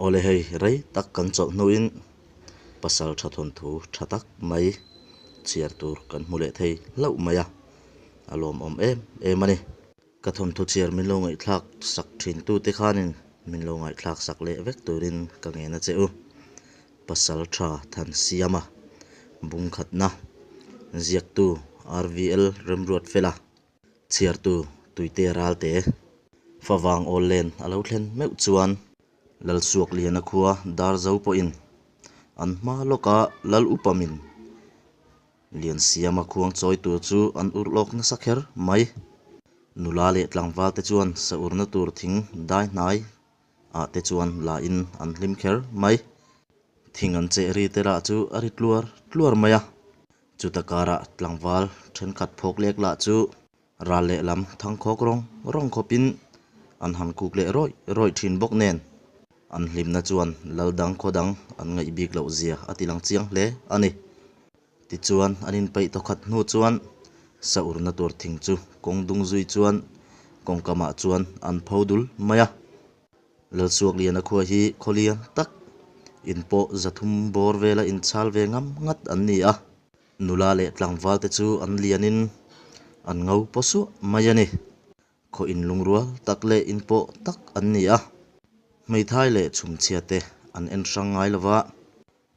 Awle hei rei tak kan chawlh hnuin pasal tha thawnthu tha tak mai chhiar tur kan hmu leh thei hlauh mai a, a lawmawm em em a ni. Ka thawnthu chhiar min lo ngaihthlak sak thin tute khanin min lo ngaihthlak sak leh vek turin ka ngen a che u. Pasal tha Thansiama bungkhatna ziaktu RVL Remruatfela. Chhiartu Tuite Ralte favang awl len a lo thlen meuh chuan Lalsuakliana khua Darzo pawhin an hma lawka Lal Upamin Liansiama khuang chawi tur chu an urh lawk nasa kher mai. Nula leh tlangval te chuan sa urna tur thing dai hnai ah te chuan la in an hlim kher mai. Thing an cheh ri te lah chu a ri tluar tluar mai a. Chuta karah tlangval thenkhat phawk lek lah chu ral lehlam thangkhawk rawng rawng khawpin an han kuk leh rawih rawih thin bawk nen an hlimna chuan lal dang khaw dang an ngaih bik loh zia a ti lang chiang hle a ni. Tichuan an inpeih tawkhat hnu chuan sa urna tur thing chu kawng dung zui chuan kawngkamah chuan an pho dul mai a. Lalsuakliana khua hi khaw lian tak in pawh 300 bawr vela inchhal ve ngam ngat an ni a, nula leh tlangval te chu an lianin an ngo paw suah mai a ni. Khaw inlungrual tak leh inpawh tak an ni a, hmeithai leh chhumchhia te an en hrang ngai lova,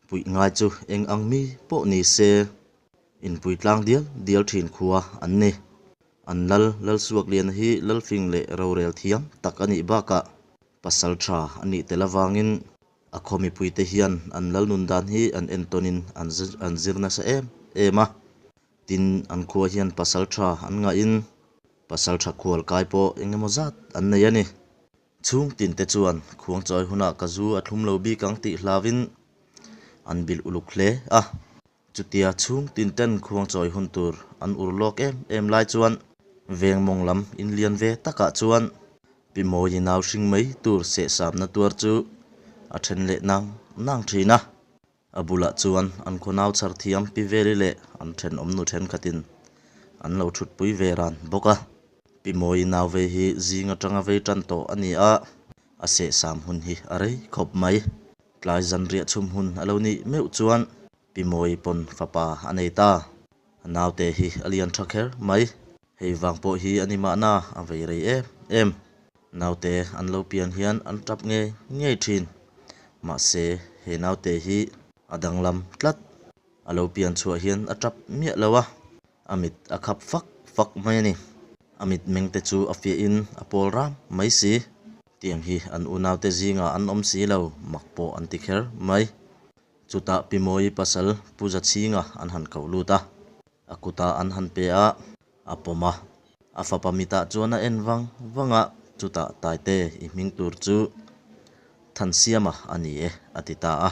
puih ngai chu eng ang mi pawh ni se inpui tlang dial dial thin khua an ni. An lal Lalsuakliana hi Lalfing leh rorel thiam tak a nih bakah pasal tha a nih tel avangin a khaw mipuite hian an lal nun dan hi an entawnin an zir nasa em em a. Tin, an khua hian pasal tha an ngahin pasal tha khual kai pawh eng emaw zat an nei a ni. Chhung tinte chuan khuangchawi hunah ka zu a thlum lo bik ang tih hlauvin an bilh uluk hle a. Chutia chhung tin ten khuangchawi hun tur an ur lawk em em lai chuan veng mawng lam inlian ve takah chuan Pi Mawi nau hring mai tur sehsamna tuar chu a then leh nang nang thin a. A bulah chuan an khaw nau chhar thiam Pi Veli leh an thenawm nu thenkhatin an lo thutpui ve ran bawk a. Pi Mawi nau vei hi zing atanga vei tan tawh a ni a, a sehsam hun hi a rei khawp mai. Tlai zanriah chhum hun a lo nih meuh chuan Pi Mawi pawn fapa a nei ta. A naute hi a lian tha kher mai. Hei vang pawh hi a ni mahna a vei rei em em. Naute an lo pian hian an tap ngei ngei thin. Mahse he naute hi a danglam tlat. A lo pian chhuah hian a tap miah lo a, a mit a khap fak fak mai a ni. A mitmeng te chu a fiahin a pawl ram mai si. Tiang hi an unaute zingah an awm si lo, mak pawh an ti kher mai. Chutah Pi Mawi pasal Pu Zachhinga an han ko lut a, a kutah an han pe a, a pawm a. A fapa mitah chuan a en vang vang a, chutah Taite i hming tur chu Thansiama a ni e, a ti ta a.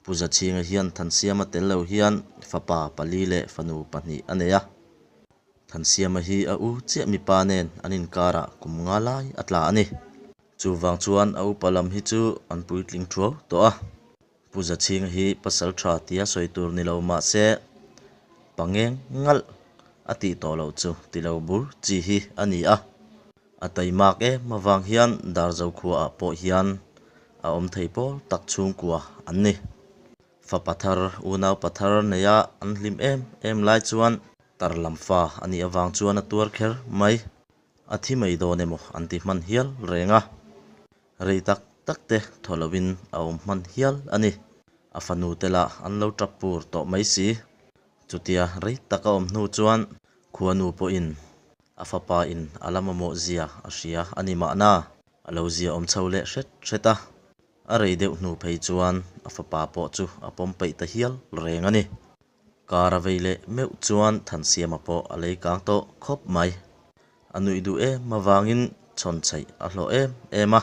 Pu Zachhinga hian Thansiama tel lo hian fapa pali leh fanu pahnih a nei a. Thansiama hi a u chiah mipa nen an inkarah kum nga lai a tla a ni. Chuvang chuan a upa lam hi chu an puitling thuau tawh a, Pu Zachhinga hi pasal tha tia sawi tur ni lo mah se pangeng ngalh a tih tawh loh chu ti lo bur chi hi a ni a. A taimak em avang hian Darzo khuaah pawh hian a awm thei pawl tak chhungkua an ni. Fapa thar, unau pathar neia an hlim em em lai chuan tar lam fa a nih avang chuan a tuar kher mai. A thi mai dawn emaw an ti hman hial reng a, rei tak tak te thaw lovin a awm hman hial a ni. A fanu te lah an lo tap pur tawh mai si. Chutia rei tak a awm hnu chuan khuanu pawhin a fapa in a la mamawh zia a hria a ni mahna a lo zia awm chho leh hret hret a. A rei deuh hnu phei chuan a fapa pawh chu a pawm peih ta hial reng a ni. Kar a vei leh meuh chuan Thansiama pawh a lei kang tawh khawp mai. A nuih duh em avangin chhawn chheih a hlawh em em a,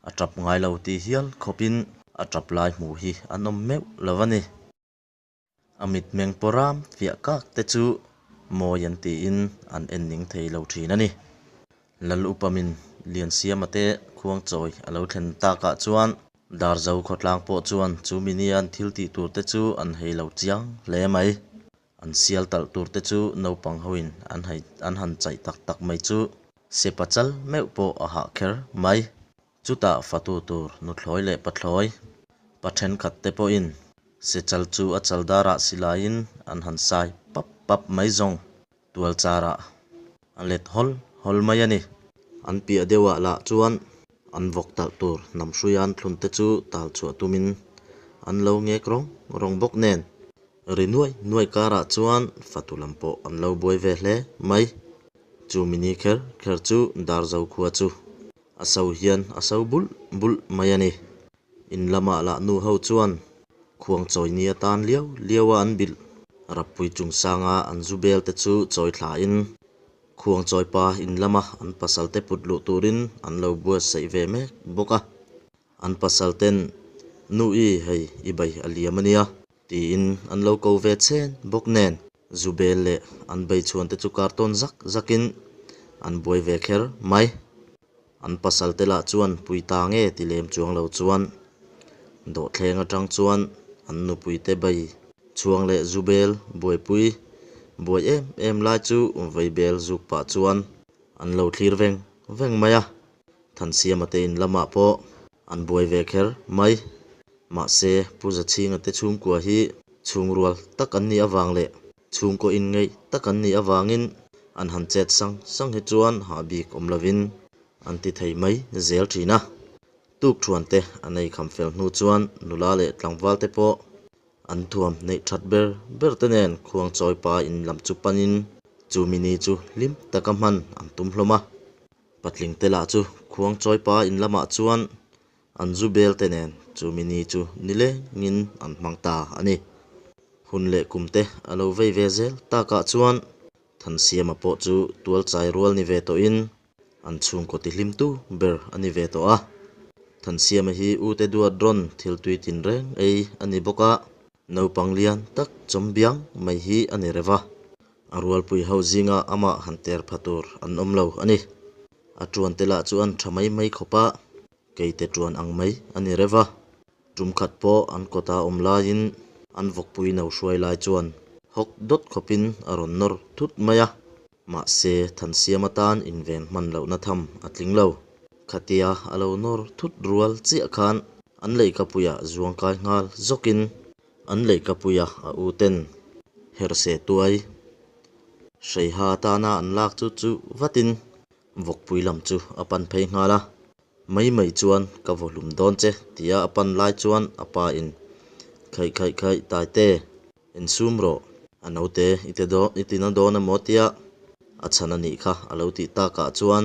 a tap ngai lo ti hial khawpin a tap lai hmuh hi an awm meuh lo a ni. A mitmeng pawram fiah kak te chu mawi an tiin an en ning thei lo thin a ni. Lal upamin Liansiama te khuangchawi a lo thlen takah chuan Darzo khawtlang pawh chuan chu minia an thil tih tur te chu an hei lo chiang hle mai. An sial talh tur te chu naupang hoin an hei an han chaih tak tak mai chu sepa chal meuh pawh a hah kher mai. Chutah fatu tur nuthlawi leh pathlawi pa thenkhat te pawhin sechal chu a chal darah silaiin an han sai pap pap mai zawng tual charah a let hawl hawl mai a ni. An piah deuhah lah chuan an vawk talh tur hnam hruia an thlun te chu tal chhuah tumin an lo ngek rawng rawng bawk nen ri nuai nuai karah chuan fatu lam pawh an lo buai ve hle mai. Chumi ni kher kher chu Darzo khua chu a so hian a so bulh bulh mai a ni. In lamah lah nu ho chuan khuang chawi ni atan liau liau a an bilh. Rappui chungsanga an zu bel te chu chawi thlain khuang chawi pa in lama an pasal te put luh turin an lo buatsaih ve mek bawk a. An pasal ten, Nu i, hei i bai a liam a nia, tiin an lo ko ve chhen bawk nen zu bel leh an bei chhuan te chu kar tawn zak zakin an buai ve kher mai. An pasal te lah chuan pui ta nge ti lem chuang lo chuan dawhthleng atang chuan an nupui te bei chhuang leh zu bel buaipui buai em em lai chu vei bel zuk pah chuan an lo thlir veng veng mai a. Thansiama te in lamah pawh an buai ve kher mai. Mahse, Pu Zachhinga te chhungkua hi chhungrual tak an nih avang leh chhungkaw inngeih tak an nih avangin an han chet sang sang hi chuan hah bik awm lovin an ti thei mai zel thin a. Tukthuan te an ei kham fel hnu chuan nula leh tlangval te pawh An thuam neih that ber ber te nen khuangchawi pa in lam chu panin chu mini chu hlim taka hman an tum hlawm a. Patling te lah chu khuangchawi pa in lamah chuan an zu bel te nen chu mini chu nilengin an hmang ta a ni. Hun leh kum te a lo vei ve zel takah chuan Thansiama pawh chu tualchai rual ni ve tawhin An chhungkaw tihlimtu ber a ni ve tawh a. Thansiama hi ute duat rawn thil tui tinreng ei a ni bawk a, naupang lian tak chawm biang mai hi a ni reuh a. A rualpui ho zinga amah han ter pha tur an awm lo a ni. A tuante lah chu an tha mai mai khawp a, keite tuan ang mai a ni reuh a. Tum khat pawh an kawta awm laiin an vawkpui no hruai lai chuan hawk dawt khawpin a rawn nawr thut mai a. Mahse, Thansiam atan inven hman lohna tham a tling lo. Khatia a lo nawr thut rual chiah khan an leihkapuia zuangkai nghal zawkin an leihkapuia a u ten herhse tuai hreiha atana an lak chu chu vatin vawkpui lam chu a pan phei nghal a. Mai mai chuan ka vaw hlum dawn che tia a pan lai chuan a pa in Khaih khaih khaih Taite, insum rawh, a naute i ti dawn i tina dawn emaw tia a chhan a nih kha a lo tih takah chuan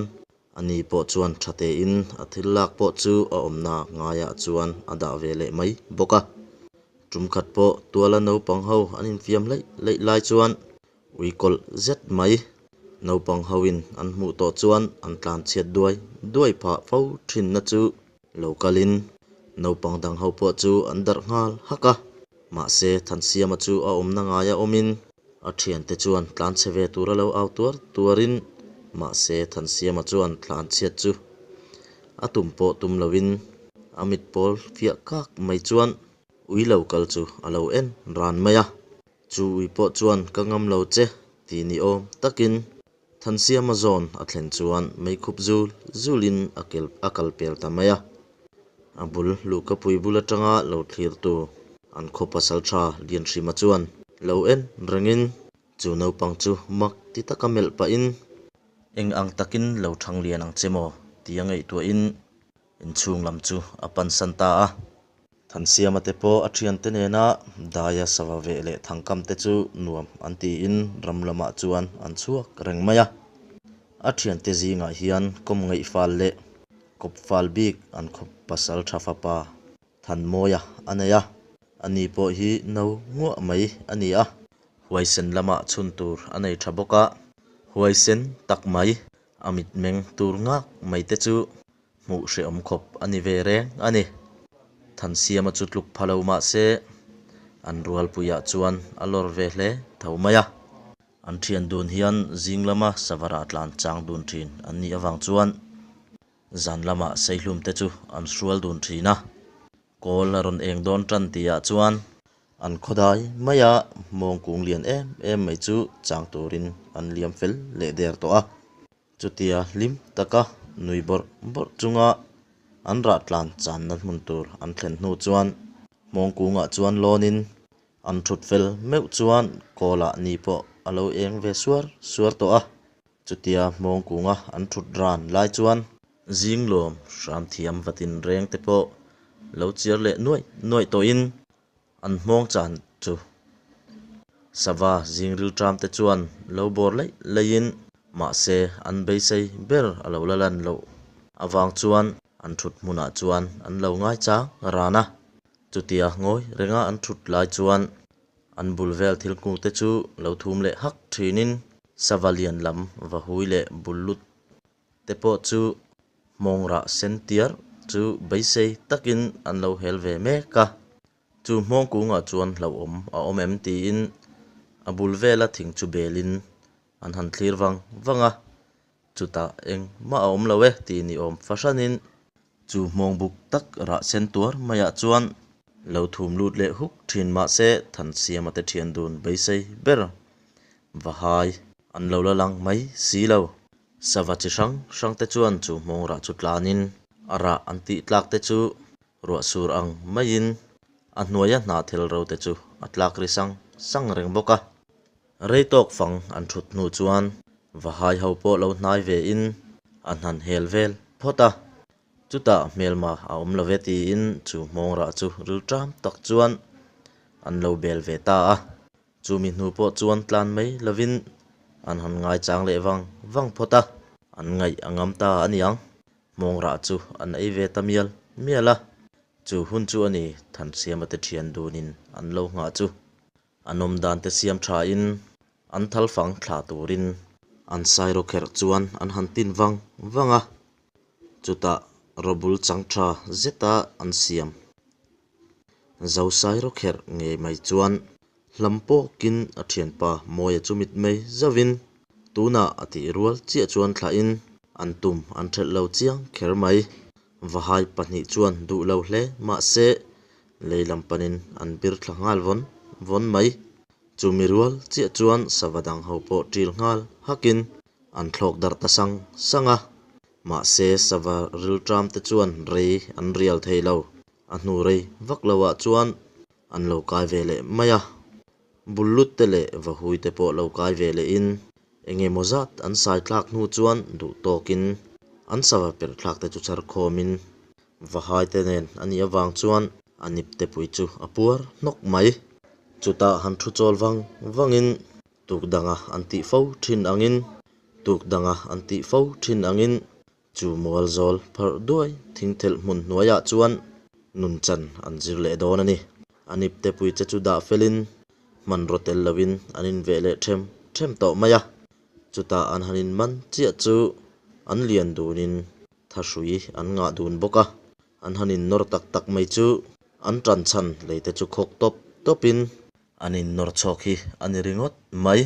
ani pawh chuan tha tein a thil lak pawh chu a awmna ngaiah chuan a dah ve leh mai bawk a. Tum khat pawh tuala naupang ho an infiam leih leih lai chuan Ui kawlh zet mai. Naupang hoin an hmuh tawh chuan an tlan chhiat duai duai phah fo thinna chu lo kalin naupang dang ho pawh chu an darh nghal hak a. Mahse, Thansiama chu a awmna ngaia awmin a thiante chuan tlan chhe ve tura lo au tuar tuarin mahse Thansiama chuan tlan chhiat chu a tum pawh tum loin a mit pawl fiah kak mai chuan ui lo kal chu a lo en ran mai a. Chu ui pawh chuan ka ngam lo che ti ni awm takin Thansiama zawn a thlen chuan meikhup zul zulin a kel a kal pel ta mai a. A bul luhkapui bul atanga lo thlirtu an khaw pasal tha Lianhrima chuan lo en rengin chu naupang chu mak ti taka melh pahin eng ang takin lo thang lian ang che maw tia ngaihtuahin Inchhung lam chu a pansan ta a. Thansiama te pawh a thiante nena daia sava veh leh thangkam te chu nuam an tiin ram lamah chuan an chhuak reng mai a. A thiante zingah hian kawm ngaih fal leh kawp fal bik an khawp pasal tha fapa Thanmawia a nei a. Ani pawh hi no nguah mai a ni a. Huaisen lamah chhun tur a nei tha bawk a, huaisen tak mai a mitmeng tur ngak mai te chu hmuh hrehawm khawp a ni ve reng a ni. Thansiama chu tluk pha lo mah se an rualpuiah chuan a lawr ve hle tho mai a. An thian dun hian zing lama Savara tlan chang dun thin an nih avang chuan zan lama Seihlum te chu an hrual dun thin a. Kawl a rawn eng dawn tan tihah chuan an khawdai mai a, mawngkung lian em em mai chu chang turin an liam fel leh der tawh a. Chutia hlim taka nui bawrh bawrh chunga An rah tlan channa hmun tur an thlen hnu chuan hmawng kungah chuan lawnin an thut fel meuh chuan kawlah ni pawh a lo eng ve suar suar tawh a. Chutia hmawng kunga an thut ran lai chuan zinglawm hram thiam vatin reng te pawh lo chiar leh nuaih nuaih tawhin an hmawng chan chu sava zing rilṭam te chuan lo bawr laih laihin mahse an beisei ber a lo la lan loh avang chuan an thut hmunah chuan an lo ngaichang ran a. Chutia ngawi renga an thut lai chuan an bul vel thil hmu te chu lo thum leh hak thinin sava lian lam va hui leh bul lut te pawh chu hmawng rah sen tiar chu beisei takin an lo hel ve mek a. Chu hmawng kungah chuan hlauhawm a awm em tiin a bul vela thing chu belin an han thlir vang vang a, chutah engmah a awm lo e tih ni awm fahranin chu hmawng buk tak rah sen tuar maiah chuan lo thum lut leh huk thin mahse Thansiama te thian dun beisei ber va hai an lo la lang mai si lo. Sava chi hrang hrang te chuan chu hmawng rah chu tlanin a rah an tih tlak te chu ruah sur ang maiin a hnuaia hnahthel ro te chu a tlak ri sang sang reng bawk a. Rei tawk fang an thut hnu chuan Vahai ho pawh lo hnai ve in an han hel vel phawt a, chutah hmelma a awm lo ve tiin chu hmawng rah chu rilṭam tak chuan an lo bel ve ta a. Chumi hnu pawh chuan tlan mai lovin an han ngaichang leh vang vang phawt a, an ngaih a ngam ta a niang. Hmawng rah chu an ei ve ta mial mial a, chu hun chu a ni Thansiama te thian dunin an lo nghah chu. An awm dan te siam thain an thal fang thlah turin an sairaw kherh chuan an han tin vang vang a, chutah rawbul chang tha zeta an siam. Zo sairaw kherh ngei mai chuan hlam pawkin a thianpa Mawia chu mitmei zauhin tunah a tih rual chiah chuan thlahin an tum an thelh lo chiang kher mai. Vahai pahnih chuan duh lo hle mahse lei lam panin an bir thla nghal vawn vawn mai. Chumi rual chiah chuan sava dang ho pawh ṭil nghal hakin an thlawk darh ta sang sang a. Mahse sava rilṭam te chuan rei an rial thei lo. A hnu rei vak lo ah chuan an lo kai ve leh mai a. Bul lut te leh vahui te pawh lo kai ve leh in eng emaw zat an sai thlak hnu chuan duh tawkin an sava perh thlak te chu chhar khawmin Vahai te nen a nih avang chuan a nipte pui chu a puar hnawk mai. Chutah han thu chawl vang vangin tuk danga an tih fo thin angin tuk danga an tih fo thin angin chu mual zawl pharh duai thingthelh hmun hnuaiah chuan nunchan an zir leh dawn a ni. A nipte pui che chu dah felin hmanraw tel loin an inveh leh them them tawh mai a. Chutah an han inman chiah chu an lian dunin thahrui an ngah dun bawk a, an han innawr tak tak mai chu an tan chhan lei te chu khawk tawp tawpin an innawr chhawk hi a ni ringawt mai.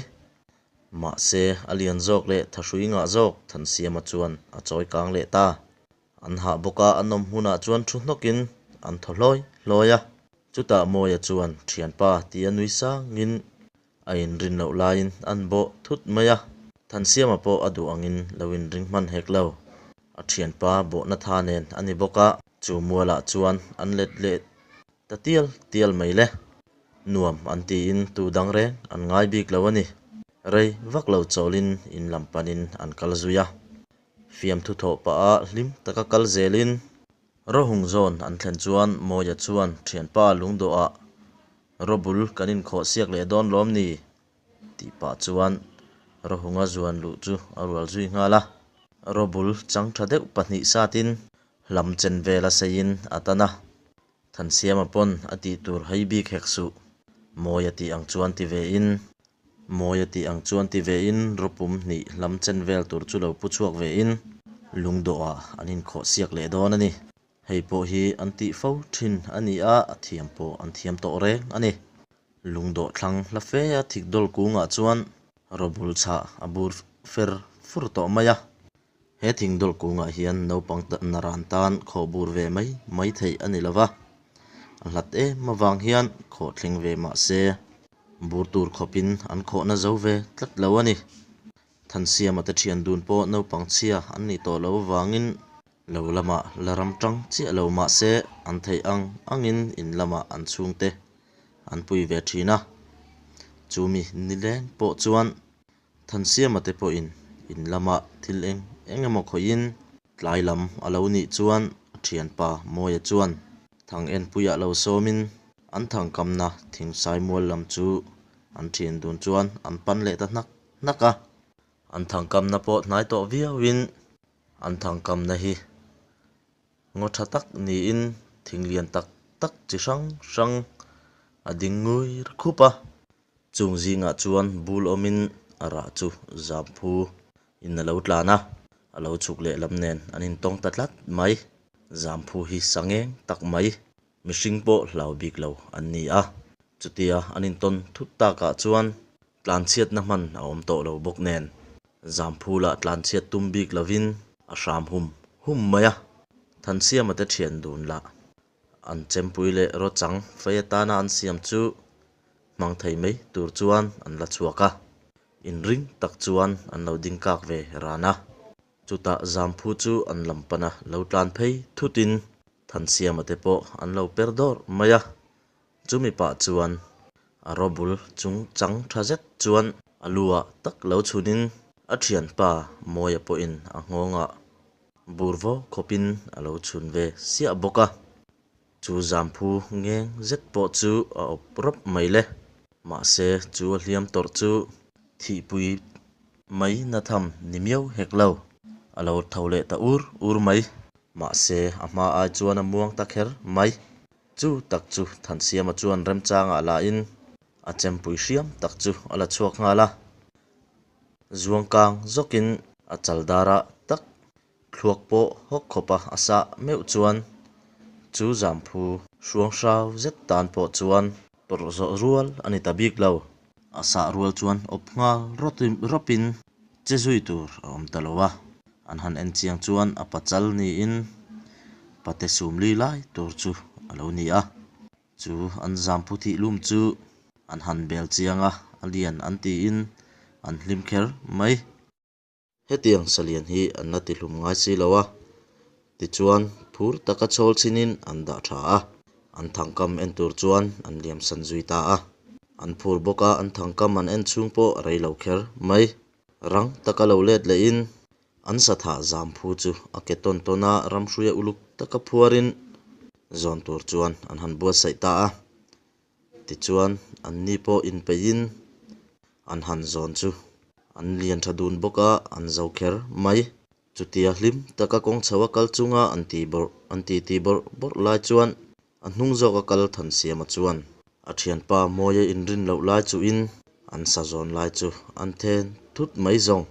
Mahse, a lian zawk leh thahrui ngah zawk Thansiama chuan a chawi kang leh ta. An hah bawk a, an awm hmunah chuan thu hnawkin an thaw hlawi hlawi a. Chutah Mawia chuan, Thianpa tia nui sangin A inrin loh laiin an bawh thut mai a, Thansiama pawh a duh angin lo inring hman hek lo. A thianpa bawhna tha nen a ni bawk a, chu mualah chuan an let leh ta tial tial mai le. Nuam an tiin tu dang reng an ngai bik lo a ni. Rei vak lo chawlin in lam panin an kal zui a. Fiamthu thawh pah a hlim taka kal zelin Rohung zawn an thlen chuan Mawia chuan thianpa lungdawhah Robul kan inkhawh siak leh dawn lawm ni? tih pah chuan Rohunga zuan luh chu a rual zui nghal a. Robul chang tha deuh pahnih satin hlam chen vel a seiin a tan a. Thansiama pawn a tih tur hei bik hek suh. Mawia tih ang chuan ti vein Mawia tih ang chuan ti vein rawpum hnih hlam chen vel tur chu lo pu chhuak vein lungdawhah an inkhawh siak leh dawn a ni. Hei pawh hi an tih fo thin a ni a, a thiam pawh an thiam tawh reng a ni. Lungdawh thlang hla fe a thik dawl kungah chuan rawbul chhah a bur fer fur tawh mai a. He thingdawlh kungah hian naupang naran tan khawh bur ve mai mai theih a ni lo va, a hlat em avang hian khawh thleng ve mah se bur tur khawpin an khawhna zo ve tlat lo a ni. Thansiama te thian dun pawh naupang chhia an nih tawh loh avangin. Lo lamah la ram tang chiah lo mah se an theih ang angin in lamah an chhungte an pui ve thin a. Chumi nileng pawh chuan Thansiama te pawhin in lamah thil eng eng emaw khawihin tlai lam a lo nih chuan a thianpa Mawia chuan thang enpuiah lo sawmin an thangkamna thingsai mual lam chu an thian dun chuan an pan leh ta hnak hnak a. An thangkamna pawh hnai tawh viauin an thangkamna hi ngaw tha tak niin thing lian tak tak chi hrang hrang a ding ngui khup a. Chung zingah chuan bul awmin a rah chu zamphu in a lo tlan a, a lo chhuk leh lam nen an intawng ta tlat mai. Zamphu hi sa ngeng tak mai, mihring pawh hlau bik lo an ni a. Chutia an intawn thut takah chuan tlanchhiatna hman a awm tawh lo bawk nen, Zamphu lah tlanchhiat tum bik lovin a hram hum hum mai a. Thansiama te thian dun lah an chempui leh rawchang fei atana an siam chu hmang thei mai tur chuan an la chhuak a, inring tak chuan an lo ding kak ve ran a. Chutah Zamphu chu an lam pana lo tlan phei thutin Thansiama te pawh an lo per dawrh mai a. Chumi pah chuan a rawbul chung chang tha zet chuan a lu ah tak lo chhunin a thianpa Mawia pawhin a nghawngah bur vo khawpin a lo chhun ve siah bawk a. Chu zamphu ngeng zet pawh chu a awp rawp mai le. Mahse chu a hliam tawrh chu thihpui mai na tham ni miau hek lo. A lo tho leh ta ur ur mai. Mahse a hma ai chuan a muang ta kher mai. Chu tak chu Thansiama chuan remchangah lahin a chempui hriam tak chu a la chhuak nghal a. Zuangkang zawkin a chaldara tak Thluak pawh hawk khawpa a sah meuh chuan chu zamphu hruang hrau zet tan pawh chuan tawrh zawh rual a ni ta bik lo. A sah rual chuan awp nghal rawpin che zui tur a awm ta lo a, an han en chiang chuan a pachal niin pate sumli lai tur chu a lo ni a. Chu an zamphu thih lum chu an han bel chiang a, a lian an tiin an hlim kher mai. Hetiang salian hi an la tihlum ngai si lo a, tichuan phur taka chhawl chhinin an dah tha a, an thangkam en tur chuan an liam san zui ta a. An phur bawk a, an thangkam an en chhung pawh a rei lo kher mai. Rang taka lo let lehin an sathah zam phu chu a ke tawn tawn a, ramhruia uluk taka phuarin zawn tur chuan an han buatsaih ta a. Tichuan, anni pawh inpeihin an han zawn chu an lian tha dun bawk a, an zo kher mai. Chutia hlim taka kawng chho a kal chunga an ti bawrh an ti ti bawrh bawrh lai chuan a hnung zawka kal Thansiama chuan a thianpa Mawia inrin loh lai chuhin an sa zawn lai chu an then thut mai zawng.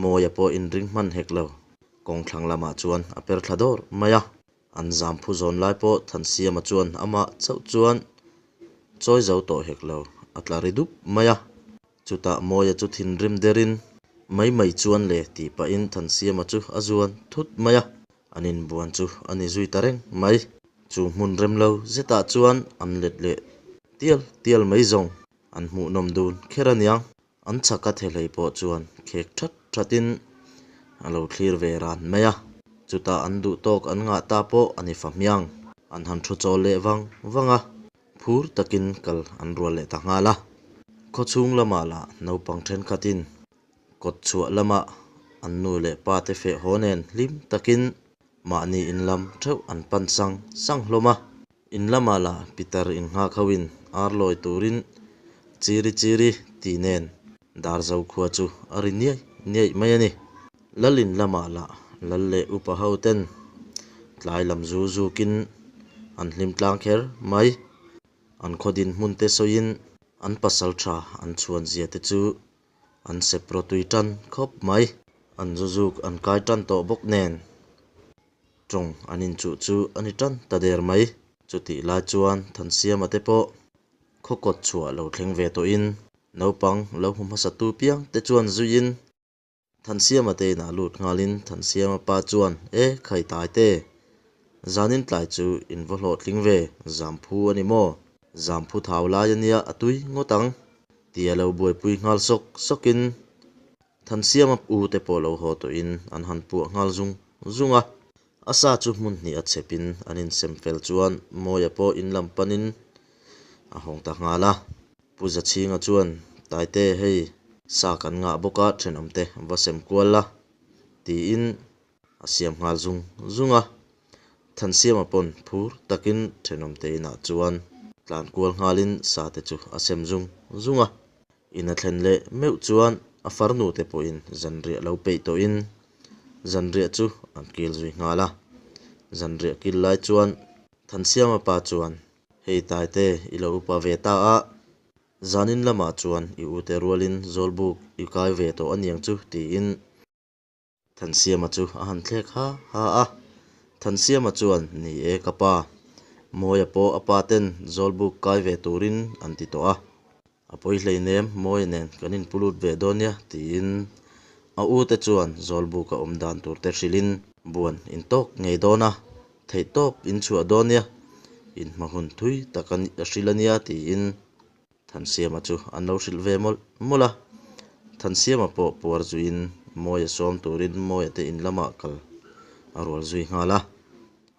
Mawia pawh inring hman hek lo. Kawng thlang lamah chuan a per thla dawr mai a. An zam phu zawn lai pawh Thansiama chuan amah chauh chuan chawi zo tawh hek lo, a tla ri dup mai a. Chutah Mawia chu thinrim derin mai mai chuan le tih pahin Thansiama chu a zuan thut mai a, an inbuan chu a ni zui ta reng mai. Chu hmun rem lo zetah chuan an let leh tial tial mai zawng an hmuhnawm dun kher aniang. An chhaka thehlei pawh chuan khek that thatin a lo thlir ve ran mai a, chutah an duh tawk an ngah ta pawh a ni fa hmiang. An han thu chawl leh vang vang a, phur takin kal an rual leh ta nghal a. Khawchhung lamah lah naupang thenkhatin kawt chhuah lamah an nu leh pa te feh haw nen hlim takin mahni in lam theuh an pan sang sang hlawm a. In lamah lah Peter innghak hoin ar lawi turin chiri chiri tih nen Darzo khua chu a ri niaih niaih mai a ni. Lal in lamah lah lal leh upa ho ten tlai lam zu zukin an hlim tlang kher mai. An khaw dinhmun te sawiin an pasal tha an chhuan zia te chu An sep rawtui tan khawp mai. An zu zuk an kai tan tawh bawk nen tawng an inchuh chu a ni tan ta der mai. Chutih lai chuan Thansiama te pawh khaw kawt chhuah lo thleng ve tawhin naupang lo hmu hmasa tu piang te chuan zuiin Thansiama te inah lut nghalin Thansiama pa chuan E khai tai te, zanin tlai chu in va hlawhtling ve, zamphu a ni maw? Zamphu thau lai a nia a tui ngawt ang. Tia lo buaipui nghal sawk sawkin Thansiama u te pawh lo haw tawhin an han puah nghal zung zung a. A sa chu hmun hnih a chhepin an insem fel chuan Mawia pawh in lam panin a hawng ta nghal a. Pu Zachhinga chuan, Taite, hei sa kan ngah bawk a, thenawmte va sem kual la, tiin a siam nghal zung zung a. Thansiama pawn phur takin thenawmte inah chuan tlan kual nghalin sa te chu a sem zung zung a. In a thlen leh meuh chuan a farnu te pawhin zanriah lo peih tawhin zanriah chu an kil zui nghal a. Zanriah kil lai chuan Thansiama pa chuan, Hei Taite, i lo upa ve ta a, zanin lamah chuan i ute rualin Zawlbuk i kai ve tawh aniang chu tiin Thansiama chu a han thlek ha ha a. Thansiama chuan, Ni e ka pa, Mawia pawh a pa ten Zawlbuk kai ve turin an ti tawh a. A pawi hleinem, Mawia nen kan inpu lut ve dawn nia, tiin a u te chuan Zawlbuk a awm dan tur te hrilhin buan intawk ngei dawn a, theihtawp in chhuah dawn nia, inhma hun thui tak a hrilh a nia, tiin Thansiama chu an lo hrilh ve mawlh mawlh a, Thansiama pawh puar zuiin Mawia sawm turin Mawia te in lamah kal a rual zui nghal a.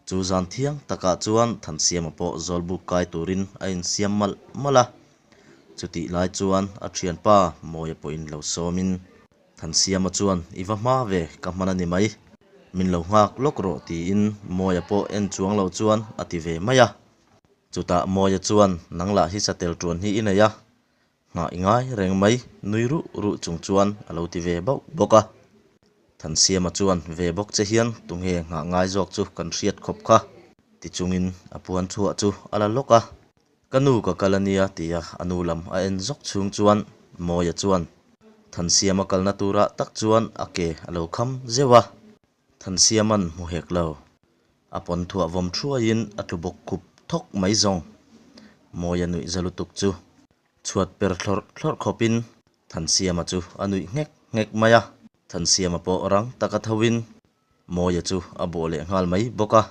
Chu zan thiang takah chuan Thansiama pawh Zawlbuk kai turin a insiam malh malh a, chutih lai chuan a thianpa Mawia pawhin lo sawmin Thansiama chuan i va hma ve ka hman a ni mai, min lo nghak lawk rawh tiin Mawia pawh en chuang lo chuan a ti ve mai a. Chutah Mawia chuan, Nang lah hi satel ṭuan hi i nei a, nghah i ngai reng mai, nui ruh ruh chung chuan a lo ti ve bauh bawk a. Thansiama chuan, Ve bawk che hian tunge nghah ngai zawk chu kan hriat khawp kha, ti chungin a puan chhuah chu a la lawk a. Ka nu ka kal a nia, tia a nu lam a en zawk chhung chuan Mawia chuan Thansiama kalna turah tak chuan a ke a lo kham zeuh a. Thansiama'n hmu hek lo. A pawn thuah vawm thuaiin a tlu bawk khup thawk mai zawng. Mawia nuih za lutuk chu chhuat per thlawrh thlawrh khawpin Thansiama chu a nuih nghek nghek mai a. Thansiama pawh rang taka thoin Mawia chu a bawh leh nghal mai bawk a.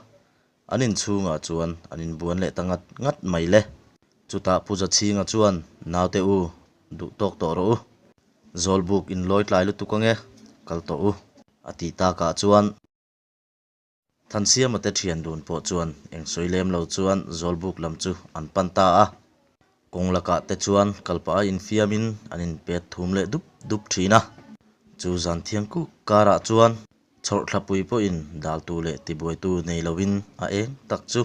An inchhungah chuan an inbuan leh ta ngat ngat mai le. Chutah Pu Zachhinga chuan, Naute u, duh tawk tawh rawh u. Zawlbuk inlawi tlai lutuk ange, kal tawh u. A tih takah chuan Thansiama te thian dun pawh chuan eng sawi lem lo chuan Zawlbuk lam chu an pan ta a. Kawng lakah te chuan kalpah a infiamin an inpet thum leh dup dup thin a. Chu zan thiang kuk karah chuan chhawrhthlapui pawhin daltu leh tibuaitu nei loin a eng tak chu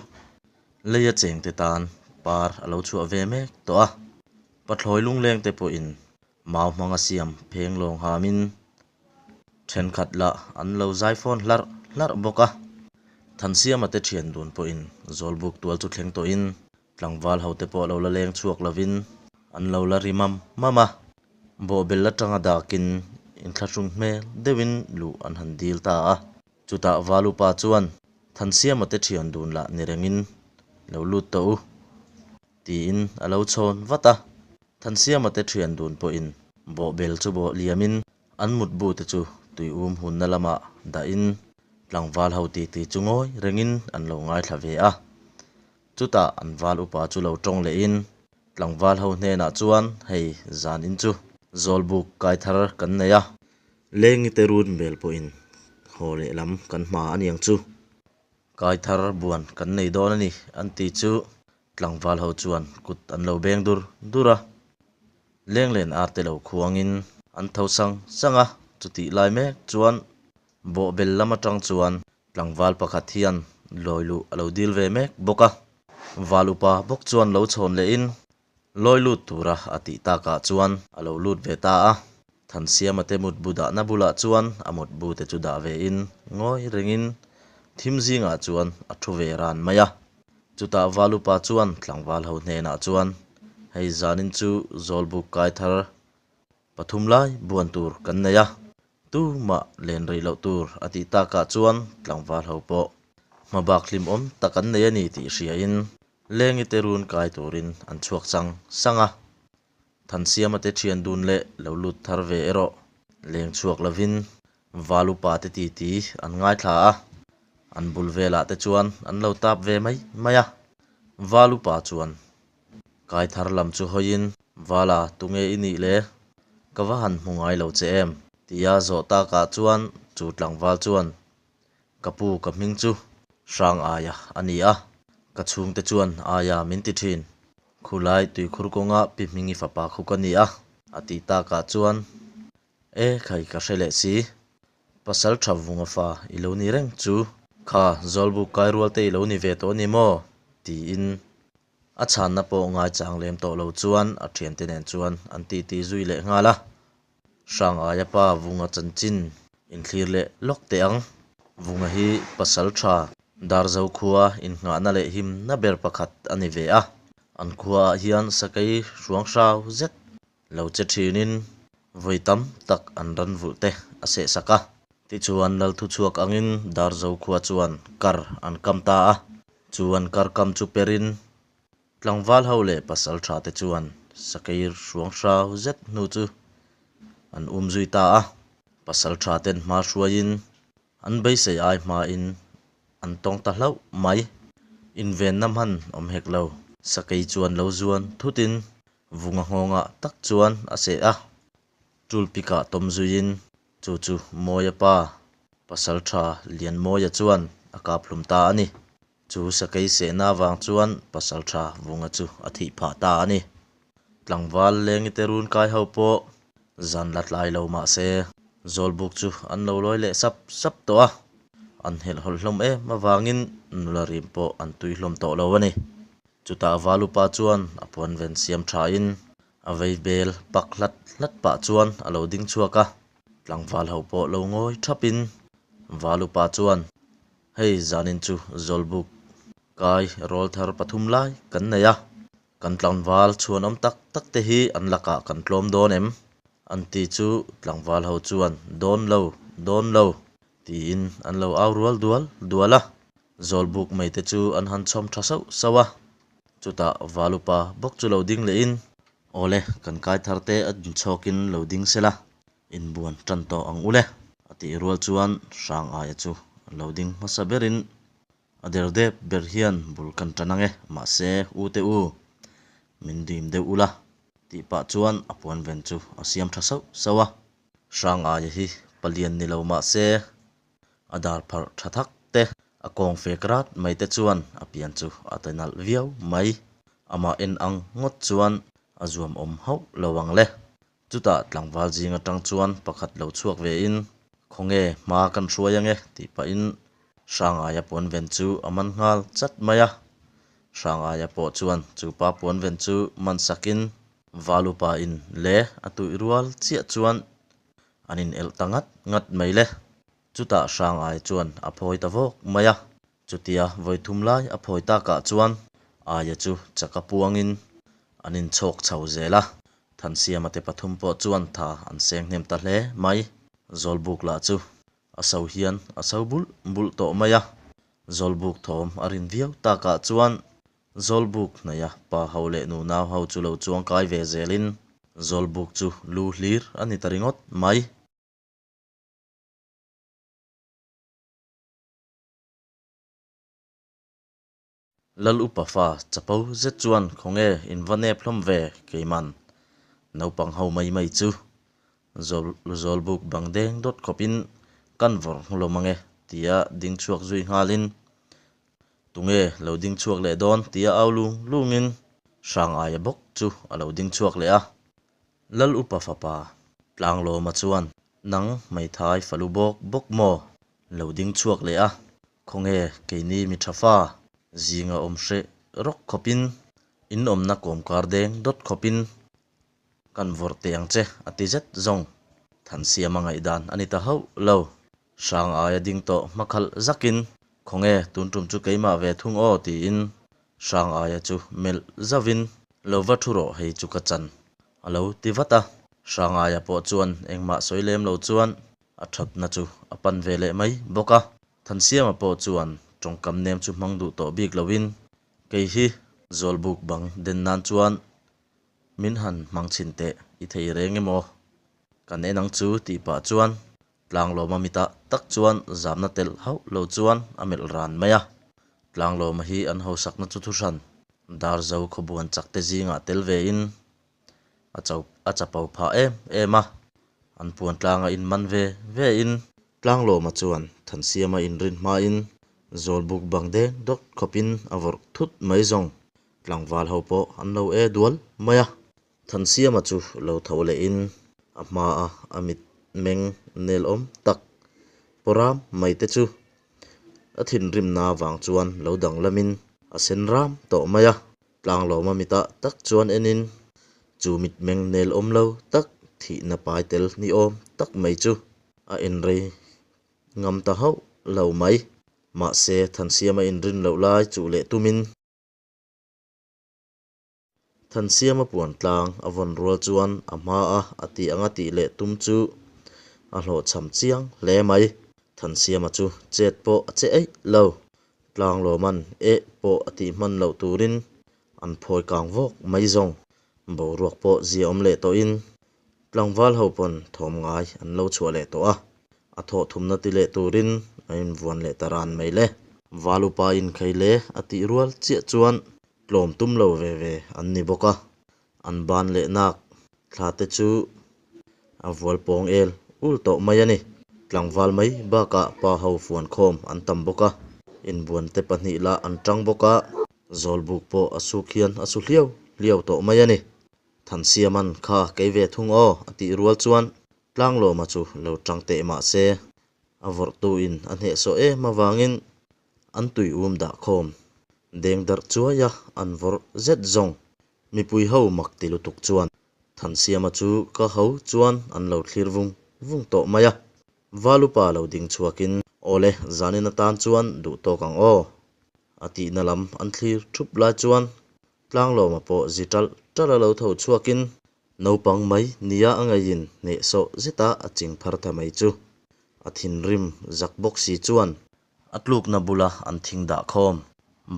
leia chengte tan par a lo chhuah ve mek tawh a. Pathlawi lungleng te pawhin Mau hmanga siam pheng lawng hamin thenkhat lah an lo zai fawn hlarh hlarh bawk a. Thansiama te thian dun pawhin Zawlbuk tual chu thleng tawhin tlangval hote pawh lo la leng chhuak lovin an lo la ri mam mam a. Bawhbel atanga dakin inthlahrung hmel deuhin luh an han dil ta a. Chutah Valupa chuan Thansiama te thian dun lah ni rengin lo lut tawh u tiin a lo chhawn vat a. Thansiama te thian dun pawhin bawhbel chu bawh liamin an mutbu te chu tui um hunna lamah dahin tlangval ho titi chu ngawi rengin an lo ngaithla ve a. Chutah an val upa chu lo tawng lehin tlangval ho hnenah chuan hei zanin chu Zawlbuk kai thar kan nei a, Lengi te run bel pawhin haw lehlam kan hma aniang chu. Kai thar buan kan nei dawn a ni an ti chu Tlangval ho chuan kut an lo beng dur dur a, lenglen ar te lo khuangin an tho sang sang a, chutih lai mek chuan bawhbel lam atang chuan tlangval pakhat hian lawi luh a lo dil ve mek bawk a, val upa bawk chuan lo chhawn lehin lawi lut tura a tih takah chuan a lo lut ve ta a, Thansiama te mutbu dahna bulah chuan a mutbu te chu dah vein ngawi rengin thim zingah chuan a thu ve ran mai a. Chutah Valupa chuan tlangval ho hnenah chuan, Hei zanin chu Zawlbuk kai thar pathum lai buan tur kan nei a, tumah len rih loh tur a tih takah chuan tlangval ho pawh hmabak hlimawm tak an nei a ni tih hriain Lengi te run kai turin an chhuak chang sang a. Thansiama te thian dun leh lo lut thar ve erawh leng chhuak lovin Val upa te titi an ngaithla a, an bul velah te chuan an lo tap ve mai mai a. Val upa chuan kai thar lam chu hawiin, Vala, tunge i nih le? Ka va han hmu ngai lo che em? tia zawh takah chuan chu tlangval chuan. Ka pu ka hming chu Hrang Aia a ni a, ka chhungte chuan Aia min ti thin. Khulai tuikhur kawnga Pi Hmingi fapa khu ka ni a, a tih takah chuan E khai ka hre leh si, pasal tha vunga fa i lo ni reng chu. Kha Zawlbuk kai rual te i lo ni ve tawh a ni maw? tiin a chhanna pawh ngaichang lem tawh lo chuan a thiante nen chuan an titi zui leh nghal a. Hrangaia pa Vunga chanchin inthlir leh lawk teh ang. Vunga hi pasal tha Darzo khua innghahna leh himna ber pakhat a ni ve a. An khuaah hian sakei hruang hrau zet lo che thinin vawi tam tak an ran vulh te a sehsak a. Tichuan Lalthuchhuak angin Darzo khua chuan kar an kam ta a. Chu an kar kam chu perin Tlangval ho leh pasal tha te chuan sakei hruang hrau zet hnu chu an um zui ta a. Pasal tha ten hma hruaiin an beisei ai hmain an tawng ta hlauh mai. Invenna hman awm hek lo. Sakei chuan lo zuan thutin vunga nghawngah tak chuan a seh a. Tulpikah tawm zuiin chu chu Mawia pa pasal tha Lianmawia chuan a kap hlum ta a ni. Chu sakei sehna avang chuan Pasaltha Vunga chu a thih phah ta a ni. Tlangval Lengite run kai ho pawh zan la tlai lo mah se Zawlbuk chu an lo lawi leh sap sap tawh a, an helhhawlh hlawm em avangin nula rim pawh an tui hlawm tawh lo a ni. Chutah Valupa chuan a puanven siam thain a vei bel pak hlat hlat pah chuan a lo ding chhuak a, tlangval ho pawh lo ngawi thapin Valupa chuan Hei zanin chu Zawlbuk kai rawlthar pathum lai kan nei a, kan tlangval chhuanawm tak tak te hi an lakah kan tlawm dawn em? An ti chu tlangval ho chuan dawn lo, dawn lo tiin an lo au rual dual dual a, Zawlbuk mai te chu an han chhawm tha sauh sauh a, chutah Valupa bawk chu lo ding lehin, Awle, kan kai thar te a inchhawkin lo ding sela, Inbuan tan tawh ang ule. A tih rual chuan Hrang Aia chu lo ding hmasa berin a der dep ber hian bul kan tan ang e, mahse u te u, min dim deuh ula tih pah chuan a puan ven chu a siam tha sauh sauh a. Hrang Aia hi palian ni lo mahse A dar pharh tha thak te, a kawng fek rat mai te chuan a pian chu a ti nalh viau mai. Amah en ang ngawt chuan a zuam awm hauh lo ang le. Chutah tlangval zing atang chuan pakhat lo chhuak ve in, Khawnge hma kan hruai ange tih pahin Hrangaia puanven chu a man nghal chat mai a. Hrangaia pawh chuan chu pa puanven chu man sakin Valupa in le a tuih rual chiah chuan An in elh ta ngat ngat mai le. Chutah Hrangai chuan a phawi ta vawk mai a. Chutia vawi thum lai a phawi takah chuan Aia chu chaka puangin an in chhawk chho zel a. Thansiama te pathum pawh chuan tha an seng hnem ta hle mai. Zawlbuk lah chu a so hian a so bulh bulh tawh mai a. Zawlbuk thawm a rin viau takah chuan Zawlbuk hnaia pa ho leh nu nau ho chu lo chuang kai ve zelin Zawlbuk chu lu hlir a ni ta ringawt mai. Lal upa fa chapo zet chuan khawnge in va nep hlawm ve keiman naupang ho mai mai chu Zawlbuk bang deng dawt khawpin kan vawrh hlawm ange tia ding chhuak zui nghalin Tunge lo ding chhuak leh dawn tia au lung lungin Hrangaia bawk chu a lo ding chhuak leh a. Lal upa fapa Tlanglawma chuan nang hmeithai falu bawk bawk maw lo ding chhuak leh a, khawnge keini mi tha fa zinga awm hreh rawk khawpin in awmna kawmkar deng dawt khawpin kan vawrh teh ang che a ti zet zawng. Thansiama ngaihdan a ni ta hauh lo. Hrang aia ding tawh hmakhalh zakin, Khawnge, tun tum chu keimah ve thung aw tiin Hrang aia chu melh zauhin, Lo va thu rawh hei chu ka chan a lo ti vat a. Hrang aia pawh chuan engmah sawi lem lo chuan a thatna chu a pan ve leh mai bawk a. Thansiama pawh chuan tawngkam nem chu hmang duh tawh bik loin, Kei hi Zawlbuk bang den nan chuan min han hmang chhin teh i thei reng emaw kan en ang chu tih pah chuan Tlanglawma mitah tak chuan zamna telh hauh lo chuan a melh ran mai a. Tlanglawma hi an hausakna chu thuhran Darzo khawbuan chakte zingah tel vein a cho a chapo phah em em a. An puan tlanga inman ve vein Tlanglawma chuan Thansiama inrin hmain Zawlbuk bang deng dawt khawpin a vawrh thut mai zawng. Tlangval ho pawh an lo e dual mai a. Thansiama chu lo tho lehin a hmaa a mit meng nelawm tak pawram mai te chu a thinrimna vang chuan lo danglamin a sen ram tawh mai a. Tlanglawma mitah tak chuan enin chu mitmeng nelawm lo tak thihna pai tel niawm tak mai chu a en rei ngam ta hauh lo mai. Mahse, Thansiama inrin loh lai chuh leh tumin. Thansiama puan tlang a vawn rual chuan a hmaa a tih anga tih leh tum chu a hlawhchham chiang hle mai. Thansiama chu chet pawh a che eih lo. Tlanglawman eh pawh a tih hman loh turin an phawi kang vawk mai zawng. Boruak pawh ziaawm leh tawhin Tlangval ho pawn thawm ngai an lo chhuah leh tawh a, a thawh thumna ti leh turin a invuan leh ta ran mai le. Val upa inkhei le a tih rual chiah chuan tlawm tum lo ve ve an ni bawk a, an ban leh nak thla te chu a vual pawng el ul tawh mai a ni. Tlangval mai bakah pa ho fuan khawm an tam bawk a, inbuan te pahnih lah an tang bawk a, zawlbuk pawh a suk hian a su hliau hliau tawh mai a ni. Thansiaman kha kei ve thung aw a tih rual chuan Tlanglawma chu lo tang teh mah se a vawrhtuin a hnehsawh em avangin an tui um dah khawm deng darh chuai a an vawrh zet zawng. Mipui ho mak ti lutuk chuan Thansiama chu ka ho chuan an lo thlir vung vung tawh mai a. Valupa lo ding chhuakin Awle zanin atan chuan duh tawk ang aw a tihna lam an thlir thup lai chuan Tlanglawma pawh zi ṭalh ṭalh a lo tho chhuakin naupang mai nia a ngeiin hnehsawh zeta a ching phar ta mai chu a thinrim zak bawk si chuan a tlukna bula an thing dah khawm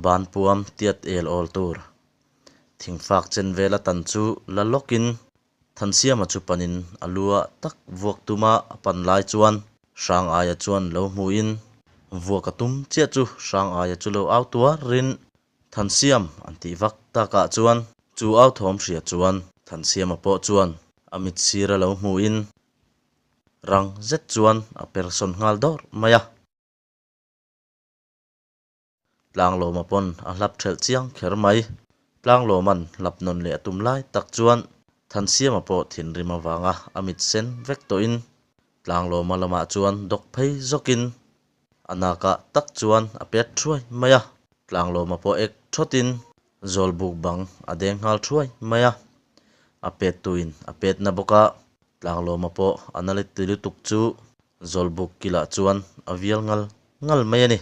ban puam tiat el awl tur thingfak chen vel a tan chu la lawkin Thansiama chu panin a lu ah tak vuak tuma a pan lai chuan Hrangaia chuan lo hmuin vuak a tum chiah chu Hrangaia chu lo au tuarin Thansiam an tih vak takah chuan chu au thawm hria chuan Thansiama pawh chuan a mit sir a lo hmuin rang zet chuan a per sawn nghal dawr mai a. Tlanglawma pawn a hlap thelh chiang kher mai. Tlanglawma'n hlap nawn leh a tum lai tak chuan Thansiama pawh thinrim avanga a mit sen vek tawhin Tlanglawma lamah chuan dawk phei zawkin a nakah tak chuan a pet thuai mai a. Tlanglawma pawh ek thawtin Zawlbuk bang a deng nghal thuai mai a, a pet tuin a pet na bawk a, Tlanglawma pawh a na leti lutuk chu Zawlbuk kilah chuan a vial ngal ngal mai a ni.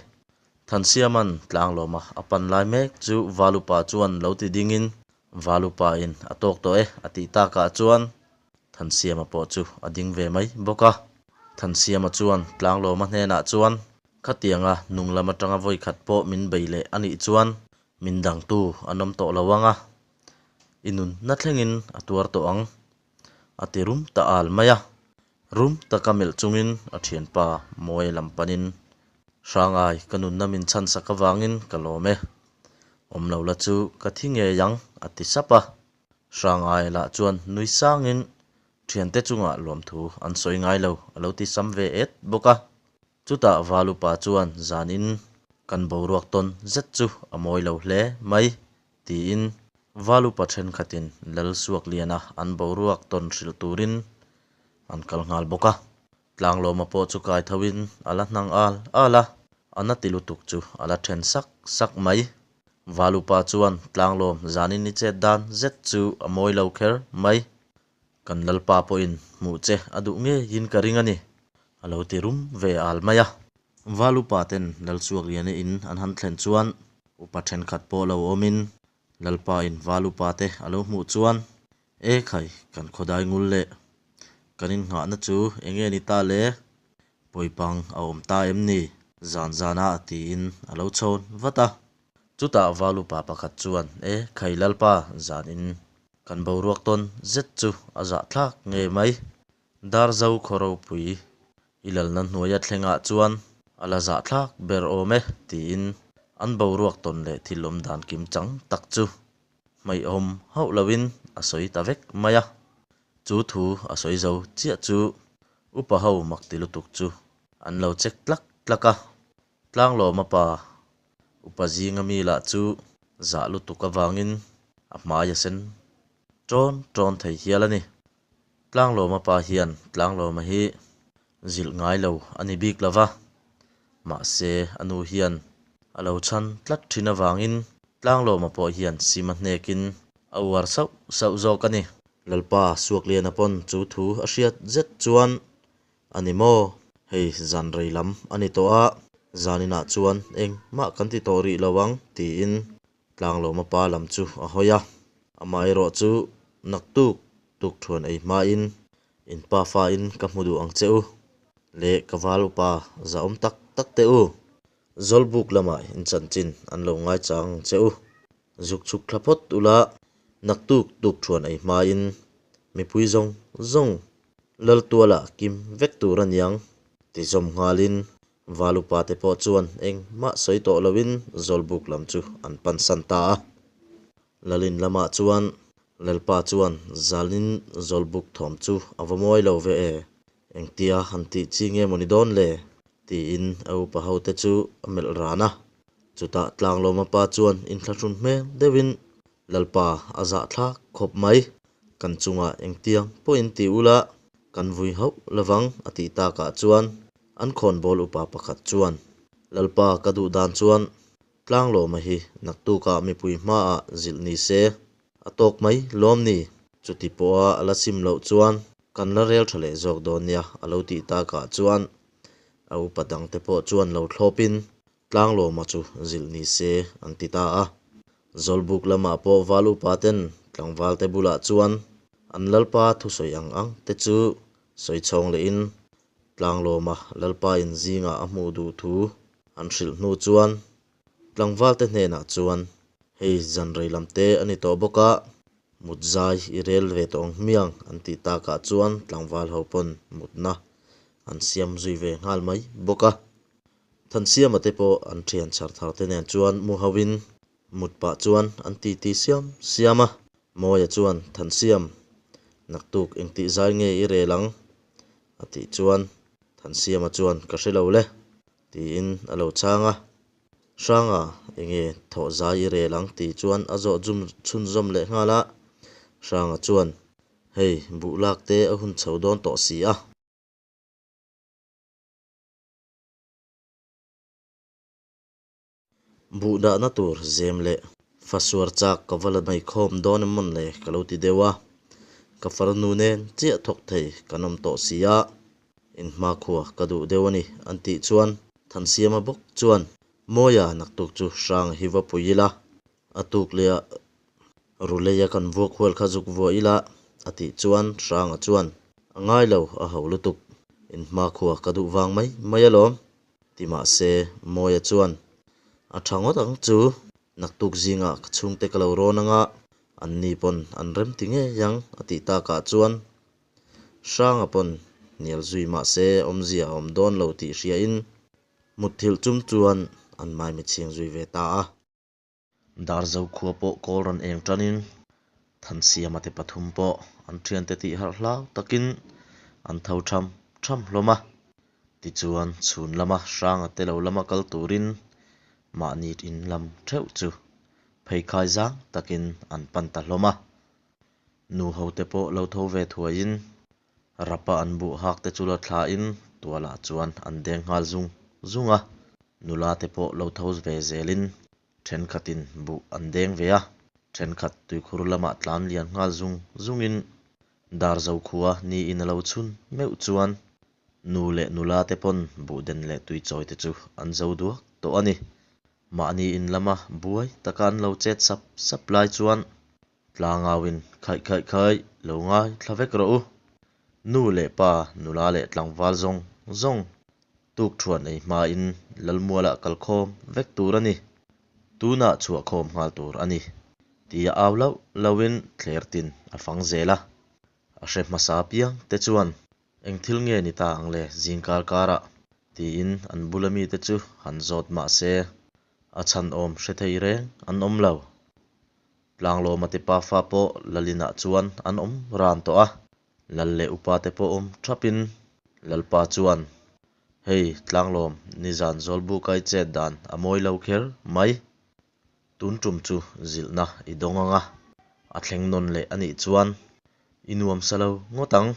Thansiama'n Tlanglawma a pan lai mek chu Valupa chuan lo ti dingin Valupain a tawk tawh e a tih takah chuan Thansiama pawh chu a ding ve mai bawk a. Thansiama chuan Tlanglawma hnenah chuan Khatianga nung lam atanga vawikhat pawh min bei leh a nih chuan Min dangtu an awm tawh lo ang a, i nunna thlengin a tuar tawh ang, a ti rum ta al mai a. Rum taka melh chungin a thianpa Mawia lam panin, Hrangai, ka nunna min chhansak avangin ka lawm e. Awm lo la chu ka thi ngei ang, a ti sap a. Hrangai lah chuan nui sangin thiante chungah lawmthu an sawi ngai lo, a lo ti sam ve et bawk a. Chutah Valupa chuan zanin kan boruak tawn zet chu a mawi lo hle mai tiin Valupa thenkhatin Lal Suakliana an boruak tawn hrilh turin an kal nghal bawk a. Tlanglawma pawh chu kai thoin a la hnang al al a, a na ti lutuk chu a la then sak sak mai. Valupa chuan Tlanglawm zanin i chet dan zet chu a mawi lo kher mai. Kan Lalpa pawhin hmuh che a duh ngeiin ka ring a ni, a lo ti rum ve al mai a. Val upa ten Lalsuakliana in an han thlen chuan upa thenkhat pawh lo awmin Lalpa in val upa te a lo hmuh chuan, E khai, kan khawdai ngul leh kan innghahna chu enge ni ta le? Pawipang a awm ta em ni? Zan zana tiin a lo chhawn vat a. Chutah val upa pakhat chuan, E khai Lalpa, zanin Kan boruak tawn zet chu a zahthlak ngei mai. Darzo khaw ropui i lalna hnuaia thlengah chuan a la zahthlak ber awm e tiin an boruak tawn leh thil awm dan kim chang tak chu hmaihawm hauh loin a sawi ta vek mai a. Chu thu a sawi zo chiah chu upa ho mak ti lutuk chu an lo check tlak tlak a. Tlanglawma pa upa zinga mi lah chu zah lutuk avangin a hmai a sen ṭawn ṭawn thei hial a ni. Tlanglawma pa hian Tlanglawma hi zilh ngai lo a ni bik lo va, mahse a nu hian a lo chhan tlat thin avangin Tlanglawma pawh hian sim a hnekin a uar sauh sauh zawk a ni. Lalpa Suakliana pawn chu thu a hriat zet chuan A ni maw? Hei zan rei lam a ni tawh a, zaninah chuan engmah kan ti tawh rih lo ang tiin Tlanglawma pa lam chu a hawi a. Amaherawh chu naktuk tukthuan ei hmain in pa fain ka hmu duh ang che u leh ka val upa zahawm tak tak teh u. Zawlbuk lamah in chanchin an lo ngaichang ang che u. Zuk chhuk thla phawt ula, naktuk tukthuan ei hmain mipui zawng zawng Laltuala kim vek tur a niang ti zawm nghalin Valupa te pawh chuan engmah sawi tawh loin Zawlbuk lam chu an pansan ta a. Lalin lamah chuan Lalpa chuan zalin Zawlbuk thawm chu a va mawi lo ve e, engtia han tih chi nge maw ni dawn le? tiin a upa hote chu a melh ran a. Chutah Tlanglawma pa chuan inthlahrun hmel deuhin Lalpa a zahthlak khawp mai, kan chungah engtiang pawhin ti ula kan vui hauh lovang a tih takah chuan an khawnbawl upa pakhat chuan Lalpa ka duh dan chuan Tlanglawma hi naktukah mipui hmaah zilh ni se a tawk mai lawm ni? Chuti pawha a la sim loh chuan kan la rel tha leh zawk dawn nia a lo tih takah chuan a upa dangte pawh chuan lo thlawpin Tlanglawma chu zilh ni se an ti ta a. Zawlbuk lamah pawh val upa ten tlangvalte bulah chuan an lalpa thusawi ang ang te chu sawi chhawng lehin Tlanglawma lalpa in zingah a hmuh duh thu an hrilh hnu chuan tlangvalte hnenah chuan hei zan rei lam te a ni tawh bawk a, mut zai i rel ve tawh ang hmiang an tih takah chuan tlangval ho pawn mutna an siam zui ve nghal mai bawk a. Thansiama te pawh an thian chhar thar te nen chuan mu ho in mut pah chuan an ti ti siam siam a. Mawia chuan, Thansiam, naktuk engtih zai nge i rel ang? a tih chuan Thansiama chuan, Ka hre lo le, tiin a lo chhang a. Hranga, enge thawh zai i rel ang? tih chuan a zawh zum chhunzawm leh nghal a. Hranga chuan, Hei, buh lak te a hun chho dawn tawh si a. Buh dahna tur zem leh fasuar chak ka va la mai khawm dawn em mawn le ka lo ti deuh a, ka farnu nen chiah thawk thei kan awm tawh si a, inhmakhua ka duh deuh a ni an tih chuan Thansiama bawk chuan Mawia naktuk chu hrang hi va pui ila, a tuk leh ah Ruleia kan vuak hual kha zuk vuah ila a tih chuan Hranga chuan a ngai lo a ho lutuk, in hmakhua ka duh vang mai mai alawm ti mah se Mawia chuan a tha ngawt ang chu, naktuk zingah ka chhungte ka lo rawn anga anni pawn an rem ti ngei ang a tih takah chuan Hranga pawn hnial zui mah se awmzia a awm dawn lo tih hriain mutthilh chung chuan an maimichhing zui ve ta a. Darzo khua pawh kawl rawn eng tanin Thansiama te pathum pawh an thiante tih harh hlau takin an tho tham tham hlawm a. Tichuan chhun lama Hranga te lo lama kal turin mahni in lam theuh chu pheikhai zang takin an pan ta hlawm a. Nu hote pawh lo tho ve thuaiin Rapa an buh hak te chu la thlain tualah chuan an deng nghal zung zung a, nula te pawh lo tho ve zelin thenkhatin buh an deng ve a, thenkhat tuikhur lamah tlan lian nghal zung zungin Darzo khua niin a lo chhun meuh chuan nu leh nula te pawn buh den leh tuichawi te chu an zo duak tawh a ni. Mahni in lama buai taka an lo chet sap sap lai chuan Tlangauin khaih khaih khaih lo ngai thla vek rawh u. Nu leh pa, nula leh tlangval zawng zawng tuk thuan ei hmain Lalmualah kalkhawm vek tur a ni. Tunah chhuahkhawm nghal tur a ni. Tia au lauh lauhin thler tin a fang zel a. A hre hmasa piang te chuan eng thil nge ni ta ang le zingkar karah tiin an bula mite chu han zawt mah se a chhan awm hre thei reng an awm lo. Tlanglawma te pafa pawh Lalinah chuan an awm ran tawh a, Lal leh upa te pawh awm thapin Lalpa chuan. Hei, Tlanglawm, nizan Zawlbuka i chet dan a mawi lo kher mai. Tun tum chu zilhna i dawng ang a, a thleng nawn leh a nih chuan i nuam sa lo ngawt ang,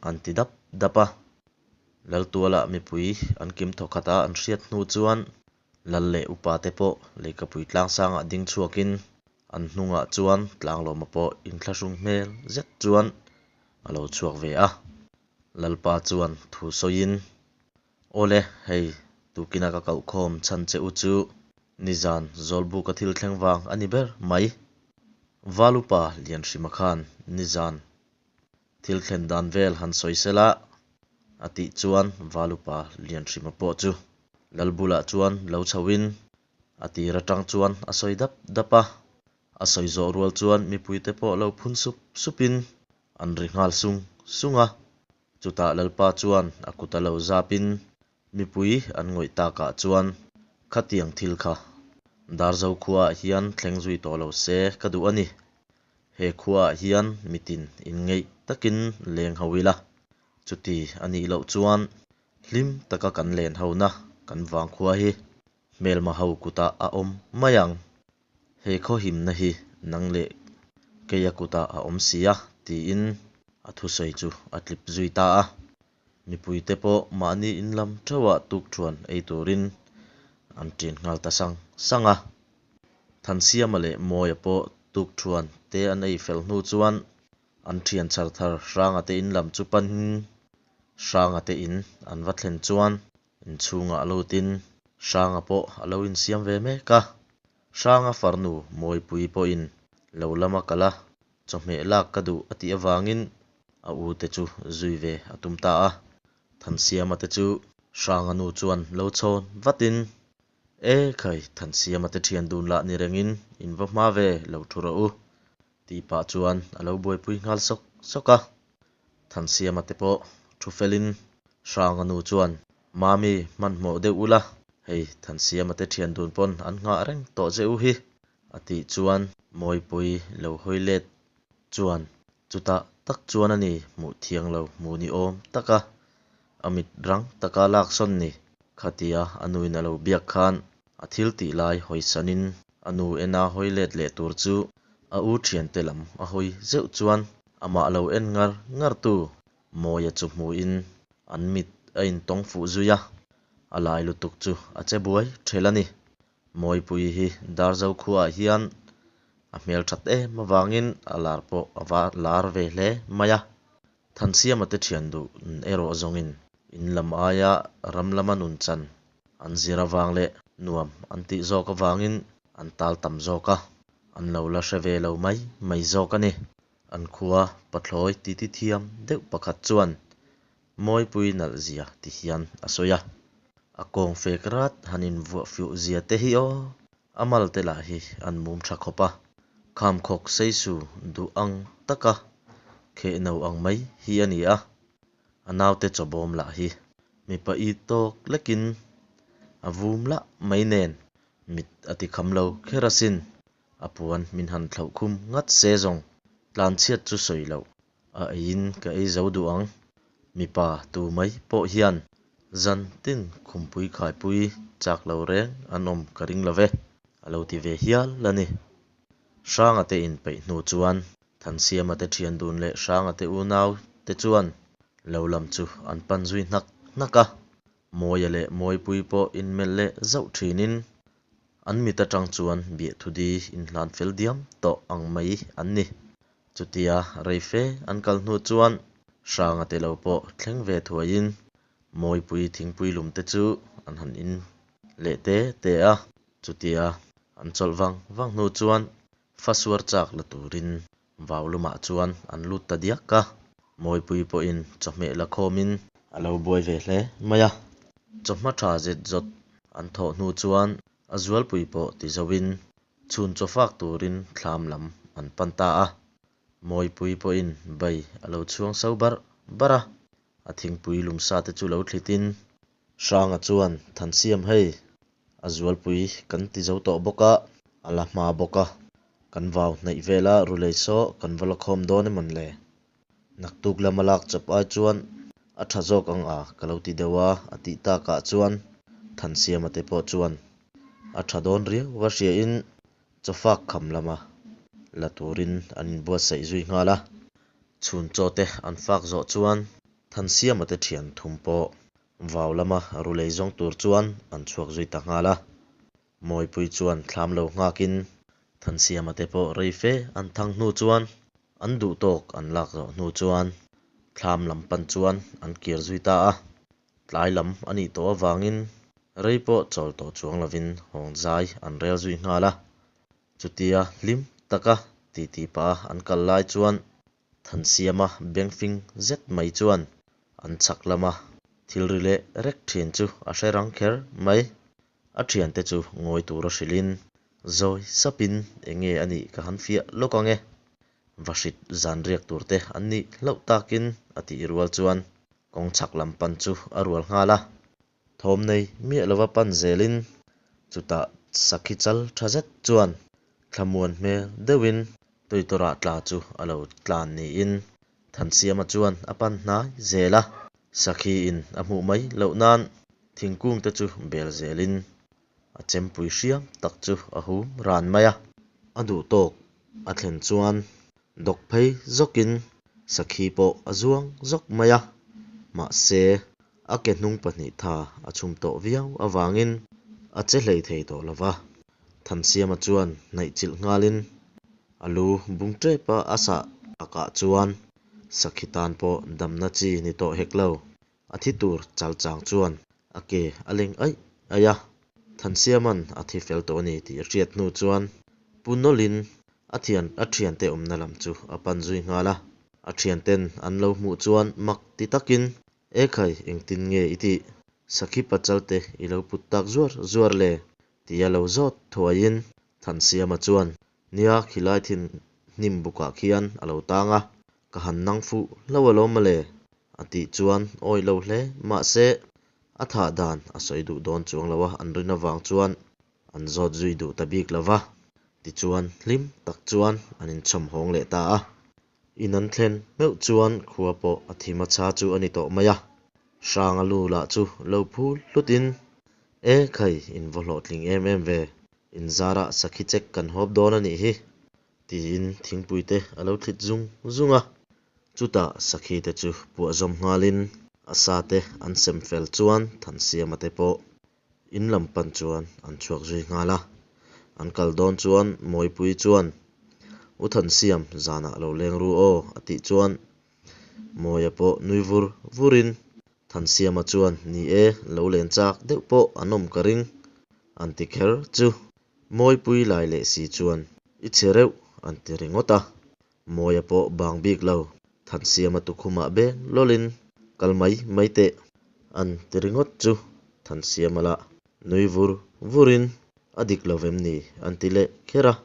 an ti dap dap a. Laltualah mipui an kim thawkhat a an hriat hnu chuan Lal leh upa te pawh Leikapui tlangsangah ding chhuakin an hnungah chuan Tlanglawma pawh inthlahrung hmel zet chuan a lo chhuak ve a. Lalpa chuan thu sawiin, Awle, hei tukina ka kauhkhawm chhan che u chu nizan Zawlbuka thil thleng vang a ni ber mai. Val upa Lianhrima khan nizan thil thlen dan vel han sawi sela a tih chuan Val upa Lianhrima pawh chu Lal bulah chuan lo chhoin a tir atang chuan a sawi dap dap a. A sawi zawh rual chuan mipuite pawh lo phun sup supin an ri nghal sung sung a. Chutah Lalpa chuan a kut a lo zapin mipui an ngawih takah chuan khatiang thil kha Darzo khuaah hian thleng zui tawh lo se ka duh a ni. He khuaah hian mitin inngeih takin leng ho ila, chuti a nih loh chuan hlim taka kan len hona kan vangkhua hi hmelma ho kutah a awm mai ang. He khawhimna hi nang leh keia kutah a awm si a, tiin a thusawi chu a tlip zui ta a. Mipuite pawh mahni in lam theuhah tukthuan ei turin an ṭin nghal ta sang sang a. Thansiama leh Mawia pawh tukthuan te an ei fel hnu chuan an ṭhian chhar thar Hranga te in lam chu panin Hranga te in an va thlen chuan Inchhungah lutin Hranga pawh a lo insiam ve mek a. Hranga farnu Mawipui pawhin lo lama kal a, chawhmeh lak ka duh a tih avangin a u te chu zui ve a tum ta a. Thansiama te chu Hranga nu chuan lo chhawn vatin, E khai, Thansiama te thian dun lah ni rengin in va hma ve lo thu rawh u, tih pah chuan a lo buaipui nghal sawk sawk a. Thansiama te pawh thu felin Hranga nu chuan, Mami, hmanhmawh deuh ula, hei Thansiama te thian dun pawn an nghah reng tawh che u hi, a tih chuan Mawipui lo hawi let chuan chutah tak chuan a ni hmuh thiang lo hmuh ni awm taka a mit rang taka lak sawn ni. Khatia a nuin a lo biak khan a thil tih lai hawisanin a nu ena hawi let leh tur chu a u thiante lam a hawi zeuh chuan amah lo en ngar ngar tu Mawia chu hmuhin an mit a intawng fuh zui a, a lai lutuk chu a che buai ṭhel a ni. Mawipui hi Darzo khuaah hian a hmel ṭhat em avangin a lar pawh a va lar ve hle mai a. Thansiama te ṭhian duh erawh zawngin in lam aia ram lama nun chan an zir avang leh nuam an tih zawk avangin an tal tam zawk a, an lo la hre ve lo mai mai zawk a ni. An khua pathlawi titi thiam deuh pakhat chuan Mawipui nalh zia ti hian a sawi a, a kawng fek rat han invuah fiuh zia te hi aw, a mal te lah hi an mum tha khawp a, khamkhawk seisu duh ang taka kheh no ang mai hi a ni a, a naute chawbawm lah hi mipa i tawk lekin a vum lah mai nen mit a ti kham lo kher asin, a puan min han thlauh khum ngat se zawng tlanchhiat chu sawi loh. A eiin ka ei zo duh ang. Mipa tu mai pawh hian zan tin khumpui khaipui chak lo reng an awm ka ring lo ve, a lo ti ve hial a ni. Hranga te inpeih hnu chuan Thansiama te thian dun leh Hranga te unau te chuan lo lam chu an pan zui hnak hnak a. Mawia leh Mawipui pawh inmelh leh zauh thinin an mit atang chuan biahthu di inhlan fel diam tawh ang mai an ni. Chutia rei fe an kal hnu chuan Hranga te lo pawh thleng ve thuaiin Mawipui thingpui lum te chu an han in leh te te a. Chutia an chawlh vang vang hnu chuan fa suar chak la turin vau lumah chuan an lut ta diak a. Mawipui pawhin chawhmeh la khawmin a lo buai ve hle mai a. Chawhma tha zet zawt an thawh hnu chuan a zualpui pawh ti zoin Chhun chaw fak turin thlam lam an pan ta a, Mawipui pawhin bai a lo chhuang so barh barh a, a thingpui lum sa te chu lo thlitin Hranga chuan Thansiam hei a zualpui kan ti zo tawh bawk a, a la hma bawk a, kan vau hnaih vela rulei saw kan va la khawm dawn emawn le? Naktuk lama lak chawp ai chuan A tha zawk ang a ka lo ti deuh a a tih takah chuan Thansiama te pawh chuan a tha dawn riau va hriain chawfak kham lama la turin an inbuatsaih zui nghal a. Chhun chaw te an fak zawh chuan Thansiama te thian thum pawh vau lama rulei zawng tur chuan an chhuak zui ta nghal a. Mawipui chuan thlam lo nghakin Thansiama te pawh rei fe an thang hnu chuan an duh tawk an lak zawh hnu chuan thlam lam pan chuan an kir zui ta a. Tlai lam a nih tawh avangin rei pawh chawl tawh chuang lovin hawng zai an rel zui nghal a. Chutia hlim taka titi pah an kal lai chuan Thansiama bengfing zet mai chuan an chhak lama thil ri leh rek thin chu a hre rang kher mai. A thiante chu ngawi tura hrilhin zawi sapin eng nge a nih ka han fiah lawk ang e. Vahrit zan riak tur te an nih hlauh takin a tih rual chuan kawng chhak lam pan chu a rual nghal a. Thawm nei miah lova pan zelin chutah sakhi chal tha zet chuan thlamuan hmel deuhin tuiturah tla chu a lo tlan niin Thansiama chuan a pan hnai zel a. Sakhi in a hmuh mai loh nan thingkung te chu bel zelin a chempui hriam tak chu a hum ran mai a. A duh tawk a thlen chuan dawk phei zawkin sakhi pawh a zuang zawk mai a, mahse a ke hnung 2 tha a chhum tawh viau avangin a che hlei thei tawh lo va. Thansiama chuan hnaih chilh nghalin a lu bung tep a a sah takah chuan sakhi tan pawh damna chi ni tawh hek lo. A thi tur chal chang chuan a ke a leng aih aih a, Thansiama'n a thi fel tawh a ni tih a hriat hnu chuan Pu Nawlin a thian a thiante awmna lam chu a pan zui nghal a. A thianten an lo hmuh chuan mak ti takin, Ekhai, engtin nge i tih? Sakhi pachalte i lo put tak zuar zuar le? tia lo zawt thuaiin Thansiama chuan, Nia, khilai thin hnim bukah khian a lo tang a, ka han nang fuh hlauh alawm mawle, a tih chuan awi lo hle. Mahse, a thah dan a sawi duh dawn chuang lo a, an rin avang chuan an zawt zui duh ta bik lo va. Tichuan, hlim tak chuan an inchhawm hawng leh ta a. In an thlen meuh chuan khua pawh a thim a cha chu a ni tawh mai a. Hranga lu lah chu lo phul hlutin, E khai, in vaw hlawhtling em em ve, in zarah sakhi chek kan hawp dawn a nih hi, tiin thingpui te a lo thlit zung zung a. Chutah sakhi te chu puah zawm nghalin a sa te an sem fel chuan Thansiama te pawh In lam pan chuan an chhuak zui nghal a, an kal dawn chuan Mawipui chuan, U Thansiam, zanah lo leng ru aw, a tih chuan Mawia pawh nui vur vurin Thansiama chuan, Ni e, lo len chak deuh pawh an awm ka ring, an ti kher chu. Mawipui lai leh si chuan, I chhe reuh, an ti ringawt a. Mawia pawh bang bik lo, Thansiama tukhumah beng lawlin kal mai mai teh an ti ringawt chu Thansiama lah nui vur vurin a dik lo vem ni an ti leh kher a,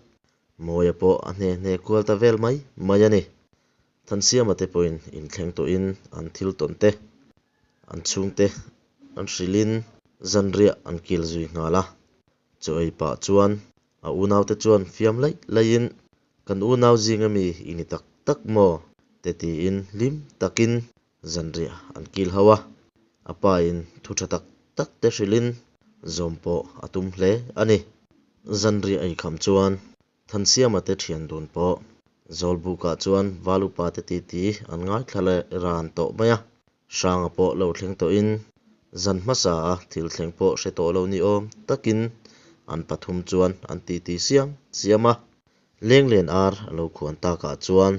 Mawia pawh a hne hne kual ta vel mai mai a ni. Thansiama te pawhin inthleng tawhin an thil tawn te, an chhungte an hrilhin zanriah an kil zui nghal a. Chaw ei pah chuan a unaute chuan fiam laih laihin, Kan unau zinga mi i ni tak tak maw? te tiin hlim takin zanriah an kil ho a. A pain thu tha tak tak te hrilhin zawm pawh a tum hle a ni. Zanriah ei kham chuan Thansiama te thian dun pawh Zawlbukah chuan Val upa te titi an ngaithla leh ran tawh mai a. Hranga pawh lo thleng tawhin zan hmasa a thil thleng pawh hre tawh lo ni awm takin an pathum chuan an titi siam siam a. Lenglen ar a lo khuan takah chuan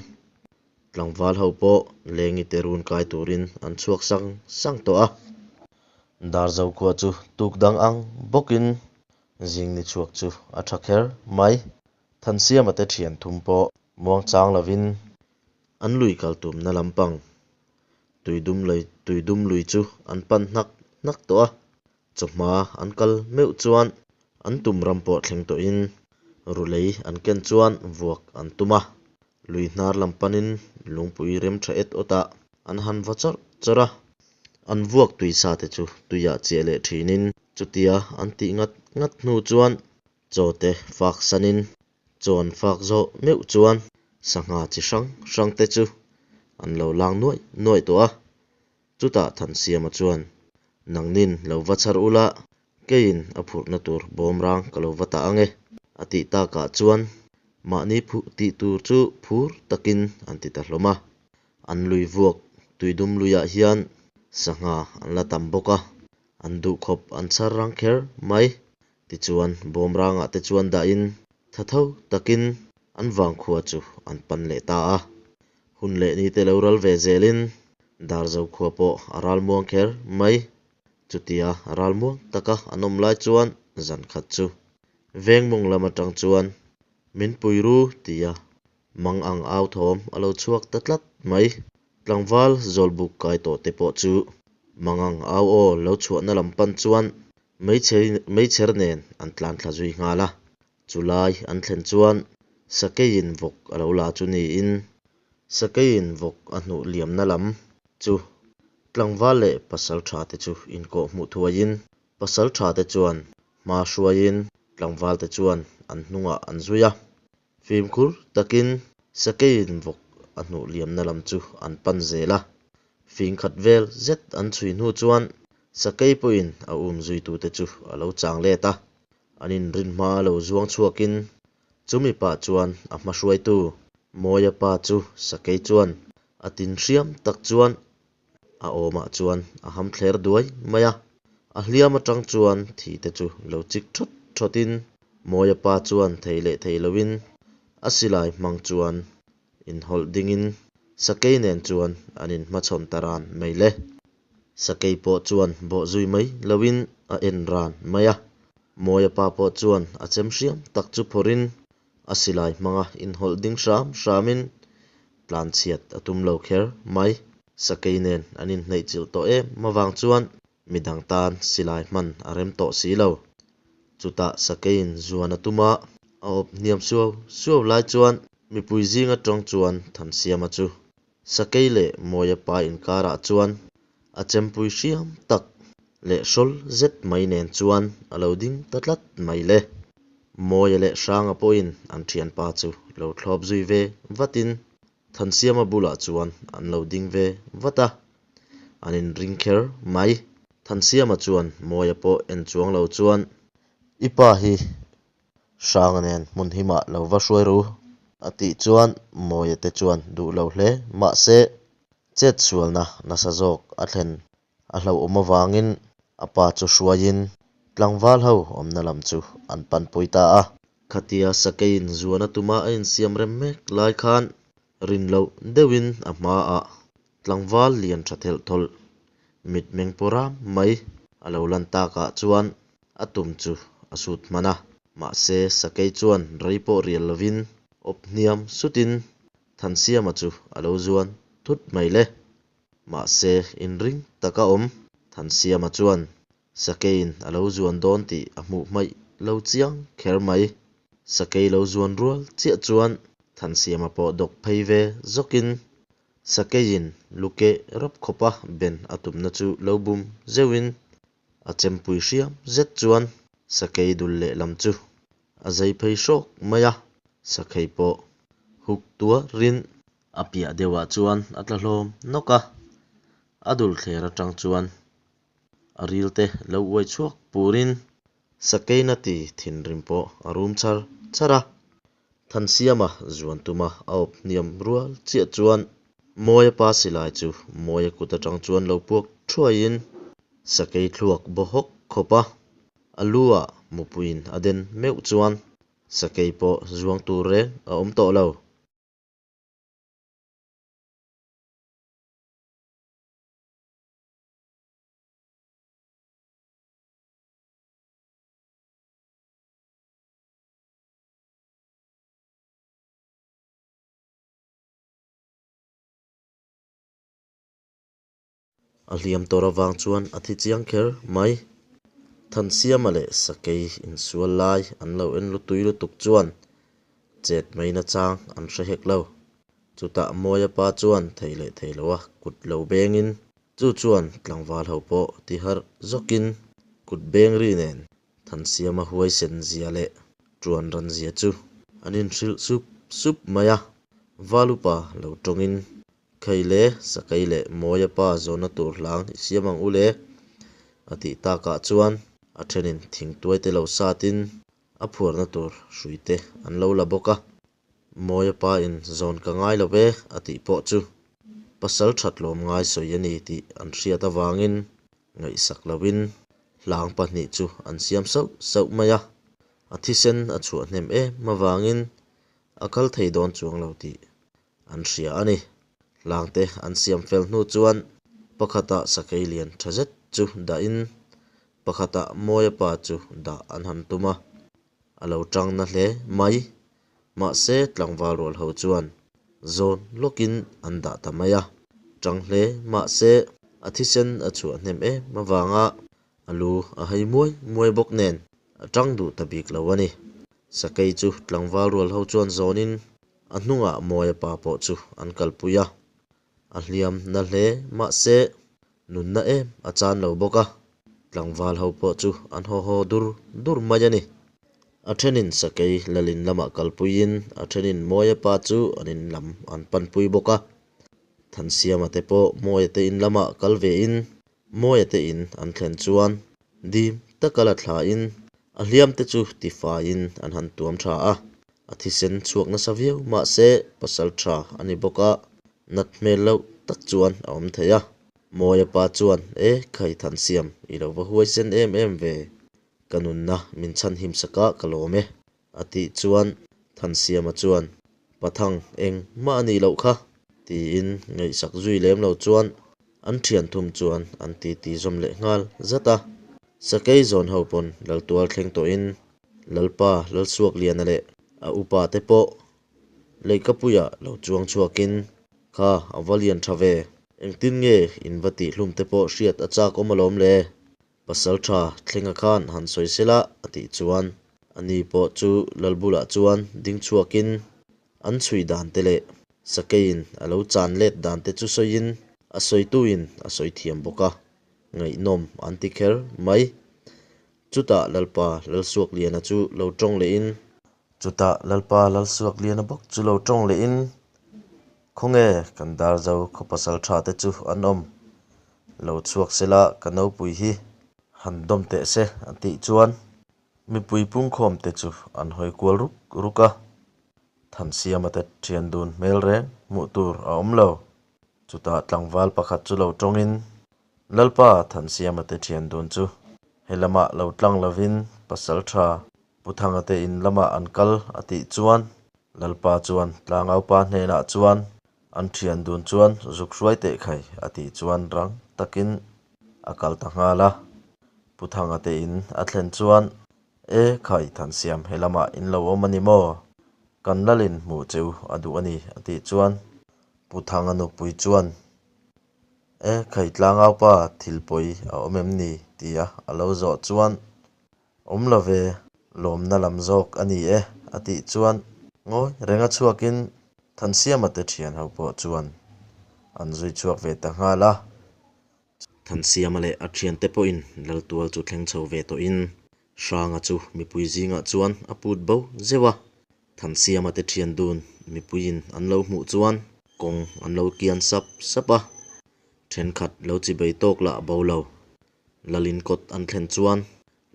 tlangval ho pawh lengi te run kai turin an chhuak sang sang tawh a. Darzo khua chu tuk dang ang bawkin zing ni chhuak chu a tha kher mai. Thansiama te thian thum pawh muangchang lovin an lui kal tumna lampang Tuidum lui Tuidum lui chu an pan hnak hnak tawh a, chawhma an kal meuh chuan an tum ram pawh thleng tawhin rulei an ken chuan vuak an tum a, lui hnar lam panin lungpui rem tha et awt ah an han va chawrh chawrh a, an vuak tui sa te chu tuiah chiah leh thinin chutia an tih ngat ngat hnu chuan chaw te fak sanin Chaw an fak zawh meuh chuan sangha chi hrang hrang te chu an lo lang nuaih nuaih tawh a. Chutah Thansiama chuan, Nangnin lo va chhar ula, keiin a phurhna tur bawmrang ka lo va tah ang e, a tih takah chuan mahni phuh tih tur chu phur takin an ti ta hlawm a. An lui vuak tuidum luiah hian sangha an la tam bawk a, an duhkhawp an chhar rang kher mai. Tichuan bawmrangah te chuan dahin tha tho takin an vangkhua chu an pan leh ta a. Hun leh ni te lo ral ve zelin Darzo khua pawh a ral muang kher mai. Chutia ral muang taka an awm lai chuan zan khat chu veng mawng lam atang chuan min pui ru tia mang ang au thawm a lo chhuak ta tlat mai. Tlangval zawlbuk kai tawh te pawh chu mang ang au aw lo chhuahna lam pan chuan meichher nen an tlan thla zui nghal a. Chulai an thlen chuan Sakeiin vawk a lo la chu niin Sakeiin vawk a hnuh liamna lam chu tlangval leh pasal tha te chu inkawh hmuh thuaiin pasal tha te chuan hma hruaiin tlangval te chuan an hnungah an zui a. Fimkhur takin Sakeiin vawk a hnuh liamna lam chu an pan zel a. Fing khat vel zet an chhui hnu chuan Sakei pawhin a um zuitute chu a lo chang let a. An inrin hma lo zuang chhuakin chumi pah chuan a hma hruaitu Mawia pa chu Sakei chuan a tin hriam tak chuan a awmah chuan a ham thler duai mai a. A hliam atang chuan thi te chu lo chik thawt thawtin Mawia pa chuan thei leh thei loin a silai hmang chuan inhawlh dingin Sakei nen chuan an inhmachhawn ta ran mai le. Sakei pawh chuan bawh zui mai loin a en ran mai a. Mawia pa pawh chuan a chem hriam tak chu phawrhin a silai hmanga inhawlh ding hram hramin tlanchhiat a tum lo kher mai. Sakei nen an inhneih chilh tawh em avang chuan midang tan silai hman a rem tawh si lo. Chutah Sakeiin zuan a tum a, a awp hniam suau suau lai chuan mipui zing atang chuan Thansiama chu Sakei leh Mawia pa inkarah chuan a chempui hriam tak leh hrawl zet mai nen chuan a lo ding ta tlat mai le. Mawia leh Hranga pawhin an thianpa chu lo thlawp zui ve vatin Thansiama bulah chuan an lo ding ve vat a, an inring kher mai. Thansiama chuan Mawia pawh en chuang lo chuan, I pa hi Hranga nen hmun himah lo va hruai ru a tih chuan Mawia te chuan duh lo hle. Mahse, chet sualna nasa zawk a thlen a hlauhawm avangin a pa chu hruaiin tlangval ho awmna lam chu an panpui ta a. Khatia Sakeiin zuan a tuma a insiam rem mek lai khan rin loh deuhin a hmaah tlangval lian tha thelh thawlh mitmeng pawh ram mai a lo lan takah chuan a tum chu a sut hman a. Mahse, Sakei chuan rei pawh rial lovin awp hniam sutin Thansiama chu a lo zuan thut mai le. Mahse, inring taka awm Thansiama chuan Sakeiin a lo zuan dawn tih a hmuh hmaih lo chiang kher mai. Sakei lo zuan rual chiah chuan Thansiama pawh dawk phei ve zawkin Sakeiin lu keh rawp khawpa ben a tumna chu lo bum zeuhin a chempui hriam zet chuan Sakei dul lehlam chu a zai phei hrawk mai a, Sakei pawh huk tuarin a piah deuhah chuan a tla hlawm nawk a, a dul thler atang chuan a ril te lo uai chhuak purin Sakeina ti thinrim pawh a rum char char a. Thansiama zuan tuma a awp hniam rual chiah chuan Mawia pa silai chu Mawia kut atang chuan lo puak thuaiin Sakei thluak baw hawk khawp a, a lu ah mupuiin a den meuh chuan Sakei pawh zuang tur reng a awm tawh lo. A hliam tawr avang chuan a thi chiang kher mai. Thansiama leh Sakei insual lai an lo en lutui lutuk chuan chet mai nachang an hre hek lo. Chutah Mawia pa chuan thei leh thei loa kut lo bengin chu chuan tlangval ho pawh ti harh zawkin kut beng ri nen Thansiama huaisen zia leh ṭuan ran zia chu an inhrilh sup sup mai a, Valupa lo tawngin. Khaile, Sakei leh Mawia pa zawnna tur hlang i siam ang u le, a tih takah chuan a thenin thingtuai te lo satin a phuarna tur hrui te an lo la bawk a. Mawia pa in zawn ka ngai lo e a tih pawh chu pasal that lawm ngai sawi a ni tih an hriat avangin ngaihsak loin hlang pahnih chu an siam sauh sauh mai a. A thisen a chhuah hnem em avangin a kal thei dawn chuang lo tih an hria a ni. Hlangte an siam fel hnu chuan pakhatah sakei lian tha zet chu dahin pakhatah Mawia pa chu dah an han tum a, a lo tang na hle mai. Mahse tlangval rual ho chuan zawn lawkin an dah ta mai a, tang hle mahse a thisen a chhuah hnem em avanga a lu a hei muai muai bawk nen a tang duh ta bik lo a ni. Sakei chu tlangval rual ho chuan zawnin a hnungah Mawia pa pawh chu an kalpui a, a hliam na hle mahse nunna em a chan lo bawk a, tlangval ho pawh chu an haw haw dur dur mai a ni. A thenin sakei lalin lamah kalpuiin a thenin Mawia pa chu an in lam an panpui bawk a, Thansiama te pawh Mawia te in lamah kal vein Mawia te in an thlen chuan dim taka la thlain a hliam te chu tifaiin an han tuam tha a, a thisen chhuak nasa viau mahse pasal tha a ni bawk a, nat hmel loh tak chuan a awm thei a. Mawia pa chuan, E khai Thansiam, i lo va huaisen em em ve, ka nunna min chhanhim sak a ka lawm e, A tih chuan Thansiama chuan, Pathang eng mah a nih loh kha, tiin ngaihsak zui lem lo chuan an thian thum chuan an titi zawm leh nghal zat a. Sakei zawn ho pawn Laltual thleng tawhin Lalpa Lalsuakliana leh a upa te pawh Leihkapuiah lo chuang chhuakin, Kha a va lian tha ve, engtin nge in va tihhlum te pawh hriat a chak awm alawm le? Pasal tha Thlenga khan han sawi sela a tih chuan ani pawh chu lal bulah chuan ding chhuakin an chhui dan te leh sakeiin a lo chan let dan te chu sawiin a sawituin a sawi thiam bawk a, ngaihnawm an ti kher mai. Chutah Lalpa Lalsuakliana chu lo tawng lehin. Chutah Lalpa Lalsuakliana bawk chu lo tawng lehin, Khawnge kan Darzo khaw pasal tha te chu an awm? Lo chhuak sela ka nopui hi han dawm teh se a tih chuan mipui pungkhawm te chu an hawi kual ruk ruk a. Thansiama te thian dun hmel reng hmuh tur a awm lo. Chutah tlangval pakhat chu lo tawngin Lalpa Thansiama te thian dun chu he lamah lo tlang lovin pasal tha Pu Thanga te in lamah an kal a tih chuan Lalpa chuan tlangaupa hnenah chuan an thian dun chuan zuk hruai teh khai a tih chuan rang takin a kal ta nghal a. Pu Thanga te in a thlen chuan E khai Thansiam he lamah in lo awm a ni maw? Kan lalin hmuh cheu a duh a ni a tih chuan Pu Thanga nupui chuan E khai tlangaupa thil pawi a awm em ni? tia a lo zawh chuan Awm lo ve, lawmna lam zawk a ni e, a tih chuan ngawi renga chhuakin Thansiama te thian ho pawh chuan an zui chhuak ve ta nghal a. Thansiama leh a thiante pawhin Laltual chu thleng chho ve tawhin Hranga chu mipui zingah chuan a put bo zeuh a. Thansiama te thian dun mipuiin an lo hmuh chuan kawng an lo kian sap sap a, thenkhat lo chibei tawk lah bo lo. Lalin kawt an thlen chuan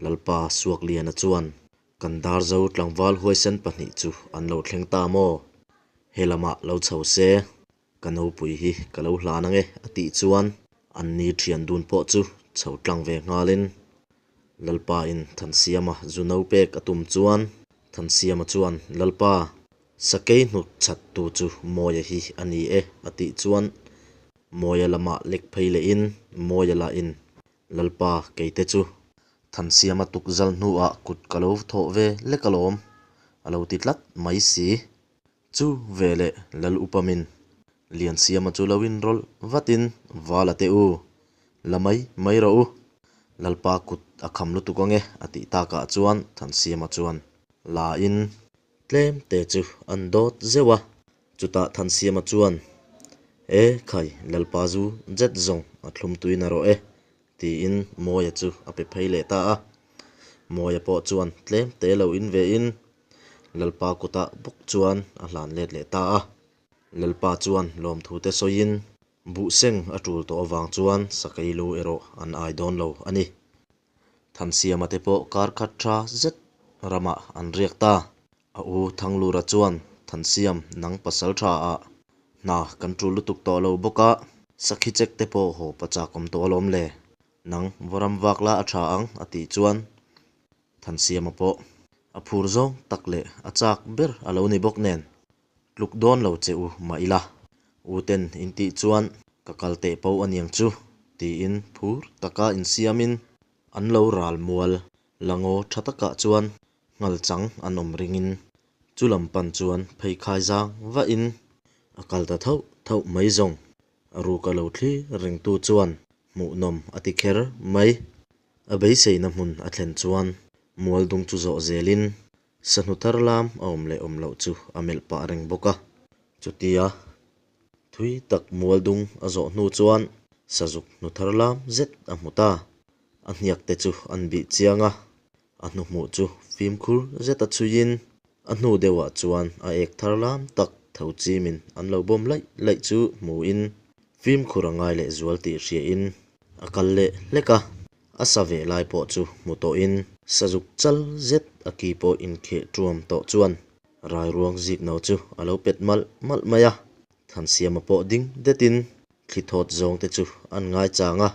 Lalpa Suakliana chuan kan Darzo tlangval huaisen pahnih chu an lo thleng ta maw? He lamah lo chho se, ka nopui hi ka lo hlan ange a tih chuan an ni thian dun pawh chu chho tlang ve nghalin Lalpa in Thansiama zu no pek a tum chuan Thansiama chuan Lalpa sakei hnuk chhat tu chu Mawia hi a ni e a tih chuan Mawia lamah lek phei lehin Mawia lahin Lalpa keite chu Thansiama tukzal hnuah kut ka lo thawh ve lek alawm a lo ti tlat mai si. Chu veleh Lal Upamin Liansiama chu lo inrawlh vatin Vala te u, la mai mai rawh u, Lalpa kut a kham lutuk ange a tih takah chuan Thansiama chuan la in tlem te chu an dawt zeuh a. Chutah Thansiama chuan E khai Lalpa zu jet zawng a thlum tui na rawh e tiin Mawia chu a pe phei leh ta a. Mawia pawh chuan tlem te lo in ve in Lalpa kutah bawk chuan a hlan let leh ta a. Lalpa chuan lawmthute sawiin buhseng a tul tawh avang chuan sakei lu erawh an ai dawn lo a ni. Thansiama te pawh kar khat tha zet ramah an riak ta. A u Thanglura chuan, Thansiam, nang pasal tha ah hna kan tul lutuk tawh lo bawk a, sakhi chek te pawh haw pa chak awm tawh alawm le. Nang vaw ram vak la a tha ang, a tih chuan Thansiama pawh a phur zawng tak leh a chak ber a lo ni bawk nen, Tluk dawn lo che u mah ila, u ten in tih chuan ka kal teh po aniang chu, tiin phur taka insiamin an lo ral mual la ngaw tha takah chuan nghal chang an awm ringin chu lam pan chuan pheikhai zang vahin a kal ta thauh thauh mai zawng. A ruk a lo thli rengtu chuan hmuhnawm a ti kher mai. A beiseina hmun a thlen chuan mual dung chu zawh zelin sahnu thar lam a awm leh awm loh chu a melh pah reng bawk a. Chutia thui tak mual dung a zawh hnu chuan sazuk hnu thar lam zet a hmu ta. A hniak te chu an bih chiang a, A hnuhmuh chu fimkhur zeta chhuiin a hnu deuhah chuan a ek thar lam tak tho chimin an lo bawm laih laih chu hmuin fimkhur a ngai leh zual tih hriain a kal leh hlek a. A sa ve lai pawh chu hmu tawhin sazuk chal zet a ki pawh inkheh ṭuam tawh chuan rairuang zikno chu a lo pet malh malh mai a. Thansiama pawh ding detin thli thawt zawng te chu an ngaichang a.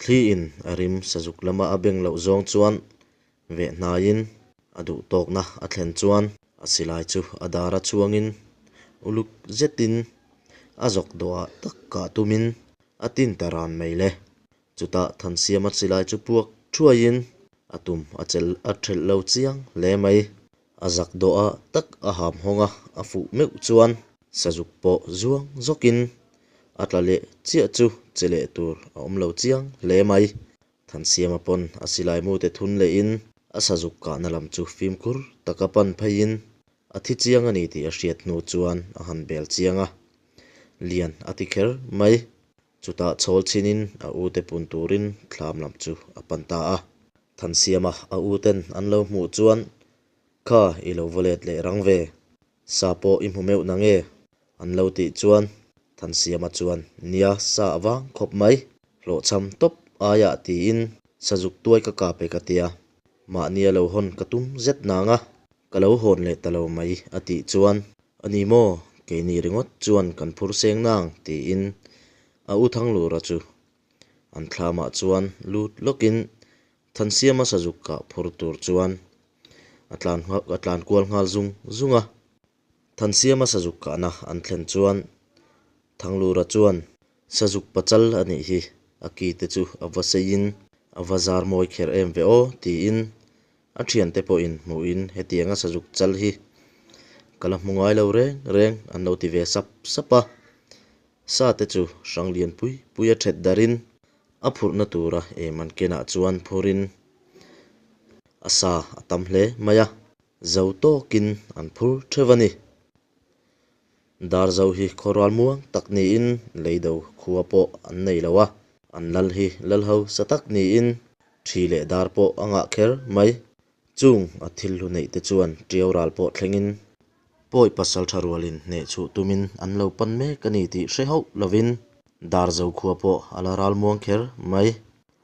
Thli in a rim sazuk lama a beng loh zawng chuan veh hnaiin a duh tawkna a thlen chuan a silai chu a dar a chhuangin uluk zetin a zawk dawhah tak kah tumin a tin ta ran mai le. Chutah Thansiama silai chu puak thuaiin a tum a chelh a thelh lo chiang hle mai. A zak dawhah tak a ham hawng a, a fuh meuh chuan sazuk pawh zuang zawkin a tla leh chiah chu che leh tur a awm lo chiang hle mai. Thansiama pawn a silai mute thun lehin a sazuk kahna lam chu fimkhur taka pan pheiin a thi chiang a ni tih a hriat hnu chuan a han bel chiang a, lian a ti kher mai. Chutah chhawl chhinin a ute pun turin thlam lam chu a pan ta a. Thansiama a uten an lo hmuh chuan, Kha, i lo va let leh rang ve. Sa pawh i hmu meuh na nge? An lo tih chuan Thansiama chuan, Nia, sa a vang khawp mai. Hlawhchham tawp aiah tiin sazuk tuai ka kap e ka tia. Mahnia lo hawn ka tum zet nang a, ka lo hawn leh ta lo mai a tih chuan, A ni maw? Keini ringawt chuan kan phur seng nang tiin a u Thanglura chu an thlamah chuan lut lawkin Thansiama sazuk kah phur tur chuan a tlan a tlan kual nghal zung zung a. Thansiama sazuk kahna an thlen chuan Thanglura chuan Sazuk pachal a nih hi, a ki te chu a va seiin a va zar mawi kher em ve aw tiin a thiante pawhin hmuhin hetianga sazuk chal hi ka la hmu ngai lo reng reng an lo ti ve sap sap a. Sa te chu hrang lian pui pui a that darin a phurhna tura em an kenah chuan phurin a sa a tam hle mai a, zo tawkin an phur theuh a ni. Darzo hi khawrual muang tak niin leido khua pawh an nei lo a, an lal hi lalho sa tak niin thi leh dar pawh a ngah kher mai. Chung a thil hlu neih te chuan ṭiau ral pawh thlengin pawi pasal ṭha rualin hneh chhuh tumin an lo pan mek a ni tih hre hauh lovin Darzo khua pawh a la ral muang kher mai.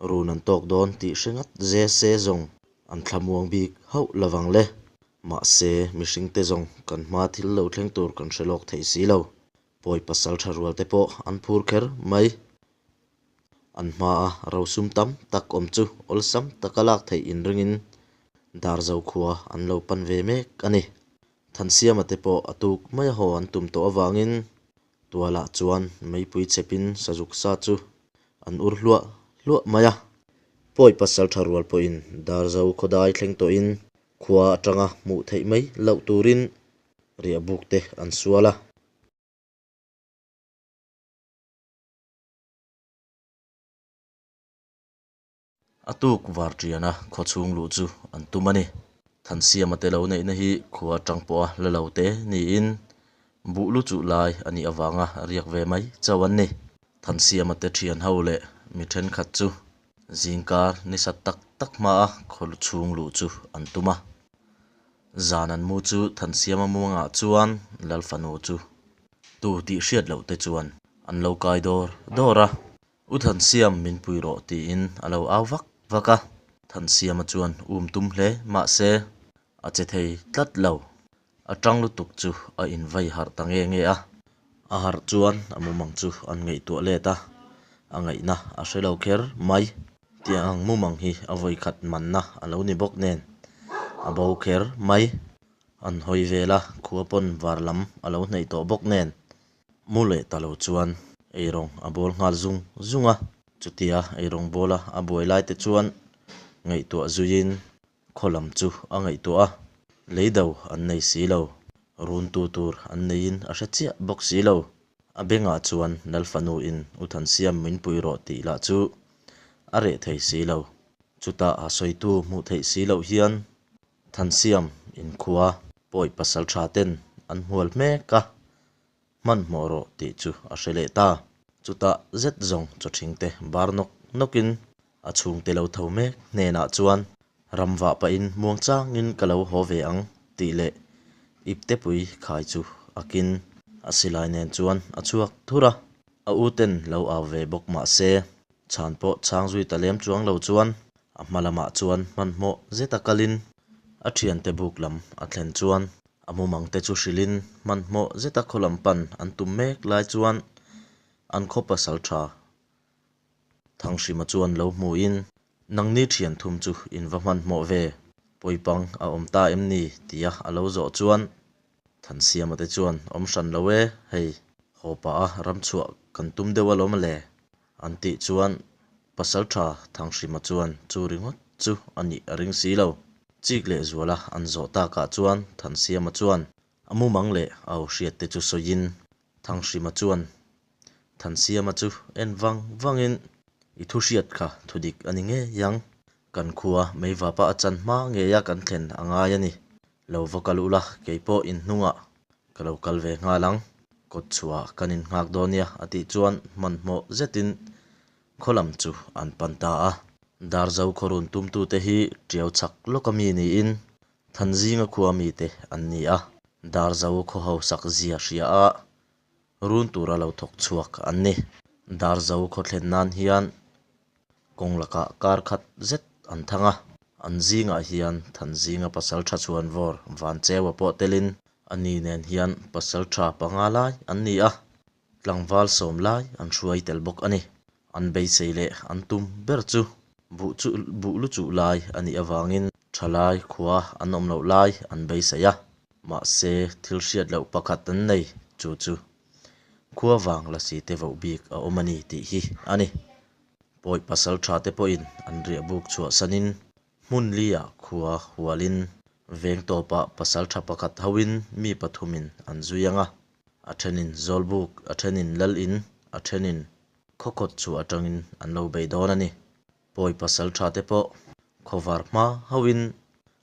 Run an tawk dawn tih hre ngat ze se zawng an thlamuang bik hauh lovang le. Mahse, mihringte zawng kan hma thil lo thleng tur kan hre lawk thei si lo. Pawi pasal tha rual te pawh an phur kher mai. An hmaa rosum tam tak awm chu awlsam taka lak theih inringin Darzo khua an lo pan ve mek a ni. Thansiama te pawh a tuk mai a haw an tum tawh avangin Tualah chuan meipui chhepin sazuk sa chu an ur hluah hluah mai a. Pawi pasal tha rual pawhin Darzo khawdai thleng tawhin khua atanga hmuh theih mai loh turin riahbuk te an sual a. A tuk var ṭiana khaw chhung luh chu an tum a ni. Thansiama te lo neihna hi khua aṭang pawha la lo te niin buh lu chuh lai a nih avanga riak ve mai chauh an ni. Thansiama te ṭhian ho leh mi ṭhenkhat chu zingkar ni sat tak tak hmaa khaw chhung luh chu an tum a. Zan an mu chu Thansiama muangah chuan Lalfanu chu. Tu tih hriat loh te chuan an lo kai dawr dawr a, U Thansiam min pui rawh tiin a lo au vak vak a, Thansiama chuan um tum hle mahse a che thei tlat lo, a tang lutuk chu a invai harh ta nge nge a. A harh chuan a mumang chu an ngaihtuah let a, a ngaihna a hre lo kher mai. Tiang ang mumang hi a vawikhat manna a lo ni bawk nen a bo kher mai. An hawi vel a, khua pawn var lam a lo hnaih tawh bawk nen mu leh ta lo chuan eirawng a bawl nghal zung zung a. Chutia eirawng bawla a buai lai te chuan ngaihtuah zuiin khaw lam chu a ngaihtuah a, lei do an nei si lo, runtu tur an neiin a hre chiah bawk si lo. A bengah chuan Lalfanu in U Thansiam min pui rawh tih lah chu a reh thei si lo. Chutah a sawitu hmuh theih si loh hian Thansiam inkhua pawi pasal tha ten an hmual hmek a, hmanhmawh rawh tih chu a hre leh ta. Chutah zet zawng chawthingte bar nawk nawkin a chhungte lo tho mek hnenah chuan ram vah pahin muang changin ka lo haw ve ang tih leh iptepui khai chu a kin a silai nen chuan a chhuak thur a, a u ten lo au ve bawk mah se chhan pawh chhang zui ta lem chuang lo chuan A hma lamah chuan hmanhmawh zeta kalin a thiante buk lam a thlen chuan a mumang te chu hrilhin hmanhmawh zeta khaw lam pan an tum mek lai chuan an khaw pasal tha Thanghrima chuan lo hmuhin nangni thian thum chu in va hmanhmawh ve, pawipang a awm ta em ni? tia a lo zawh chuan Thansiama te chuan awm hran lo e, hei haw pah a ramchhuah kan tum deuh alawm le An tih chuan Pasalṭha Thanghrima chuan chu ringawt chu a nih a ring si lo. Chik leh zuala an zawh takah chuan Thansiama chuan a mumang leh a aw hriat te chu sawiin Thanghrima chuan Thansiama chu en vang vangin I thu hriat kha thudik a ni ngei ang. Kan khua meivapa a chan hma ngeia kan thlen a ngai a ni. Lo va kal ula, kei pawh in hnungah ka lo kal ve nghal ang. Kawt chhuah kan in nghak dawn nia a tih chuan hmanhmawh zetin khaw lam chu an pan ta a. Darzo khaw run tumtute hi tiau chhak lawka mi niin Thanzinga khua mite an ni a. Darzo khaw hausak zia hria a run tura lo thawk chhuak an ni. Darzo khaw thlen nan hian Kawng lakah kar khat zet an thang a, an zingah hian Thanzinga pasal tha chhuan vawr Vancheua pawh telin a ni nen hian pasal tha panga lai an ni a, tlangval sawm lai an hruai tel bawk a ni. An beisei leh an tum ber chu buh chu buh lu chuh lai a nih avangin thalai khua an awm loh lai an beisei a, mahse thil hriat loh pakhat an nei chu chu khua vang lasi te voh bik a awm a ni tih hi a ni. Pawi pasal tha te pawhin an riah buk chhuahsanin hmun liah khua hualin veng tawpah pasal tha pakhat hoin mi pathumin an zui ang a, a thenin zawlbuk, a thenin lal in, a thenin khawkhawt chhuah atangin an lo bei dawn a ni. Pawi pasal tha te pawh khawvar hma hoin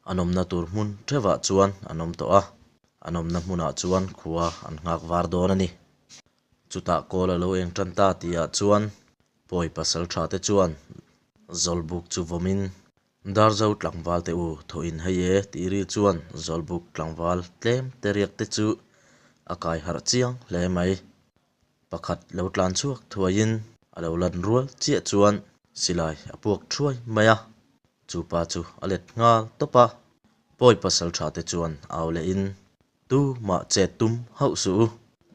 an awmna tur hmun thevah chuan an awm tawh a, an awmna hmunah chuan khua an nghak var dawn a ni. Chutah kawl a lo eng tan ta tihah chuan Pawi pasal tha te chuan Zawlbuk chu vawmin Darzo tlangval te u thawhin hei e tih ri chuan Zawlbuk tlangval tlem te riak te chu a kai harh chiang hle mai. Pakhat lo tlan chhuak thuaiin a lo lan rual chiah chuan silai a puak thuai mai a, chu pa chu a let nghal tawp a. Pawi pasal tha te chuan au lehin Tu mah chet tum hauh suh u,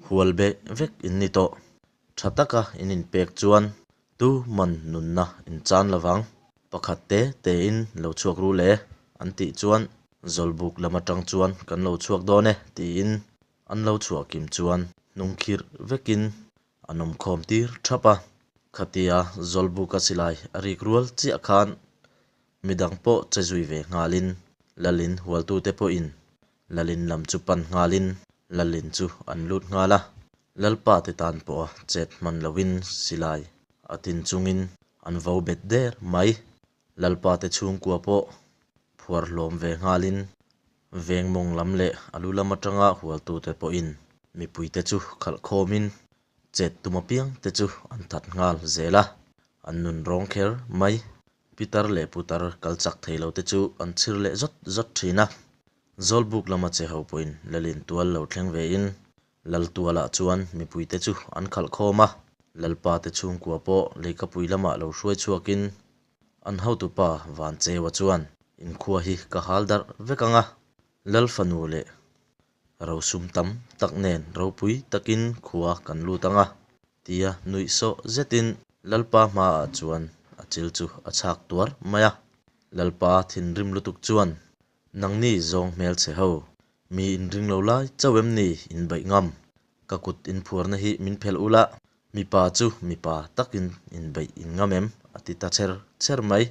hual beh vek in ni tawh. Tha taka in inpek chuan tu man nunna in chan lovang. Pakhat te tein lo chhuak ru le an tih chuan Zawlbuk lam atang chuan kan lo chhuak dawn e tiin an lo chhuah kim chuan hnungkhirh vekin an awm khawm tir thap a. Khatia Zawlbuka silai a rik rual chiah khan midang pawh che zui ve nghalin Lalin hualtute pawhin Lalin lam chu pan nghalin Lalin chu an lut nghal a, Lalpa te tan pawha chet hman lohin silai a tin chungin an vo bet der mai. Lalpa te chhungkua pawh phuar hlawm ve nghalin veng mawng lam leh a lu lam atanga hualtute pawhin mipuite chu khalh khawmin chet tum apiang te chu an that nghal zel a, an nun rawng kher mai. Pitar leh putar kal chak thei lo te chu an chhir leh zawt zawt thin a. Zawlbuk lama che ho pawhin Lalin tual lo thleng ve in Laltualah chuan mipuite chu an khalh khawm a, Lalpa te chhungkua pawh leikapui lamah lo hruai chhuakin an hotupa Vancheua chuan, Inkhua hi ka hal darh vek ang a, Lal fanu leh rosum tam tak nen ropui takin khua kan lut ang a, tia nuih sawh zetin Lalpa hmaah chuan a chil chu a chhak tuar mai a. Lalpa thinrim lutuk chuan, Nangni zawng hmelchhe ho, mi inring lo lai chauh em ni in baih ngam? Ka kut inphuarna hi min phelh ula, mipa chu mipa takin inbeih in ngam em? a ti ta chher chher mai.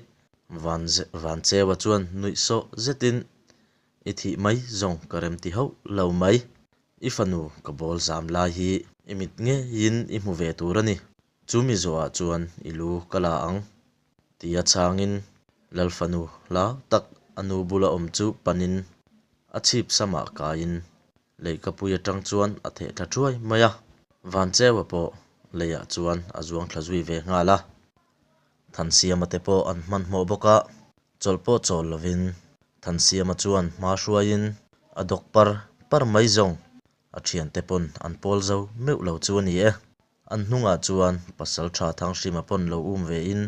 Van Vancheua chuan nuih sawh zetin, I thih mai zawng ka rem ti hauh lo mai. I fanu ka bawl zam lai hi i mit ngeiin i hmu ve tur a ni. Chu mi zawhah chuan i lu ka la ang. Tia chhangin Lal fanu hlau tak a nu bula awm chu panin a chhip samah kaiin leihkapui atang chuan a theh thla thuai mai a. Vancheua pawh leiah chuan a zuang thla zui ve nghal a. Thansiama te pawh an hmanhmawh bawk a, chawlh pawh chawl lovin Thansiama chuan hma hruaiin a dawk par par mai zawng. A thiante pawn an pawl zo meuh lo chu a ni e. An hnungah chuan pasal tha Thanghrima pawn lo um ve in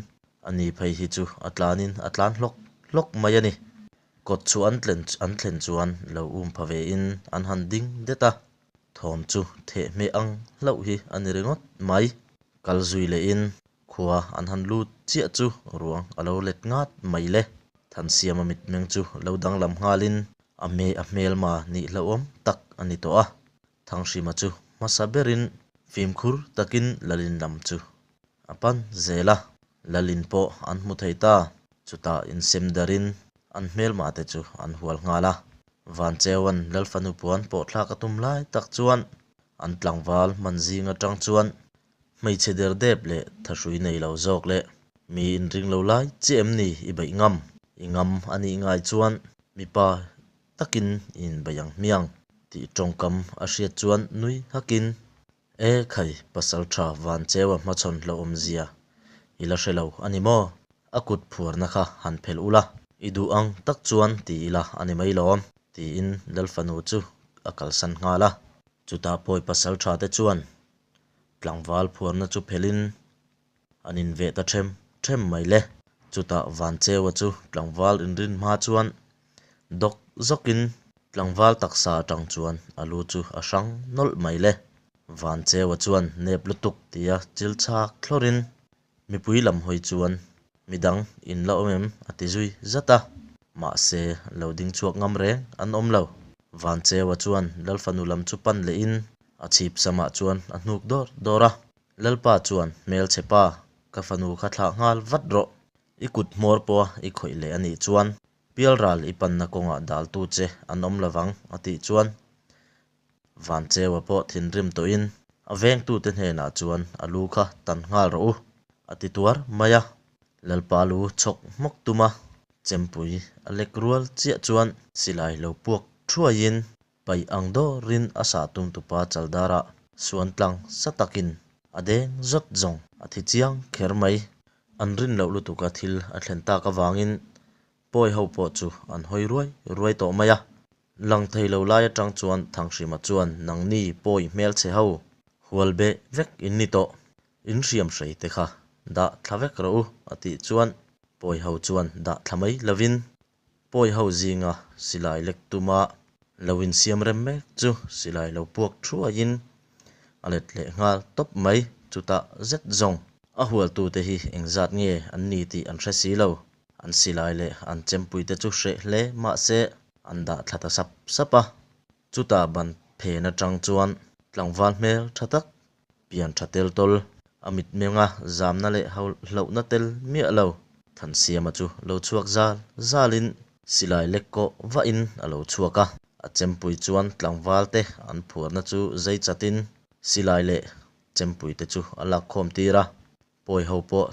a ni phei hi chu a tlanin a tlan hlawk hlawk mai a ni. Kawt chu an an thlen chuan lo um pha ve in an han ding det a, thawm chu theh hmeh ang hlauh hi a ni ringawt mai. Kal zui leh in Khua an han lut chiah chu ruang a lo let ngat mai le. Thansiama mitmeng chu lo danglam nghalin a me a hmelma nih hlauhawm tak a ni tawh a. Thanghrima chu hmasa berin fimkhur takin Lalin lam chu a pan zel a. Lalin pawh an hmu thei ta. Chutah insem darin an hmelma te chu an hual nghal a. Vancheuan Lalfanu puan pawh thlak a tum lai tak chuan an tlangval hman zing atang chuan Hmeichhe der dep leh thahrui nei lo zawk leh mi inring lo lai chiah em ni i beih ngam? I ngam a nih ngai chuan mipa takin i inbeih ang hmiang tih tawngkam a hriat chuan nui hakin, E khai, pasal tha van cheua hmachhawn hlauhawm zia i la hre lo a ni maw? A kut phuarna kha han phelh ula, i duh ang tak chuan ti ila a ni mai lawm, tiin Lalfanu chu a kalsan nghal a. Chutah pawi pasal tha te chuan Tlangval phuarna chu phelhin an inveh ta them them mai le. Chutah Vancheua chu tlangval inrin hma chuan dawk zawkin tlangval taksa atang chuan a lu chu a hrang nawlh mai le. Vancheua chuan nep lutuk tia chil chhak thlawrin Mipui lam hawi chuan midang in la awm em? a ti zui zat a. Mahse, lo ding chhuak ngam reng an awm lo. Vancheua chuan Lalfanu lam chu pan lehin a chhip samah chuan a hnuk dawr dawr a. Lalpa chuan, Hmelchhe pa, ka fanu kha thlah nghal vat rawh. I kut hmawr pawha i khawih leh a nih chuan pialral i panna kawngah daltu che an awm lovang, a tih chuan Vancheua pawh thinrim tawhin a vengtute hnenah chuan a lu kha tan nghal rawh u, a ti tuar mai a. Lalpa lu chhawk hmawk tum a, chempui a lek rual chiah chuan silai lo puak thuaiin paih ang dawrin a sah tum tupa chaldarah suan tlang sa takin a deng zawt zawng a thi chiang kher mai. An rin loh lutuka thil a thlen tak avangin pawi ho pawh chu an hawi ruai ruai tawh mai a. Lang thei lo lai atang chuan Thanghrima chuan nangni pawi hmelchhe ho hual beh vek in ni tawh, in hriam hrei te kha dah thla vek rawh u a tih chuan pawi ho chuan dah thla mai lovin pawi ho zinga silai lek tuma lo insiam rem mek chu silai lo puak thuaiin a let leh nghal tawp mai chutah zet zawng a hualtute hi engzat nge an ni tih an hre si lo. An silai leh an chempuite chu hreh hle mahse an dah thla ta sap sap a. Chutah ban phen atang chuan tlangval hmel tha tak, pian tha tel tawl, a mitmenga zamna leh hlauhna tel miah lo Thansiama chu lo chhuak zal zalin silai lek kawh vahin a lo chhuak a. A chempui chuan tlangvalte an phuarna chu zei chatin silai leh chempuite chu a lakkhawm tir a. Pawi ho pawh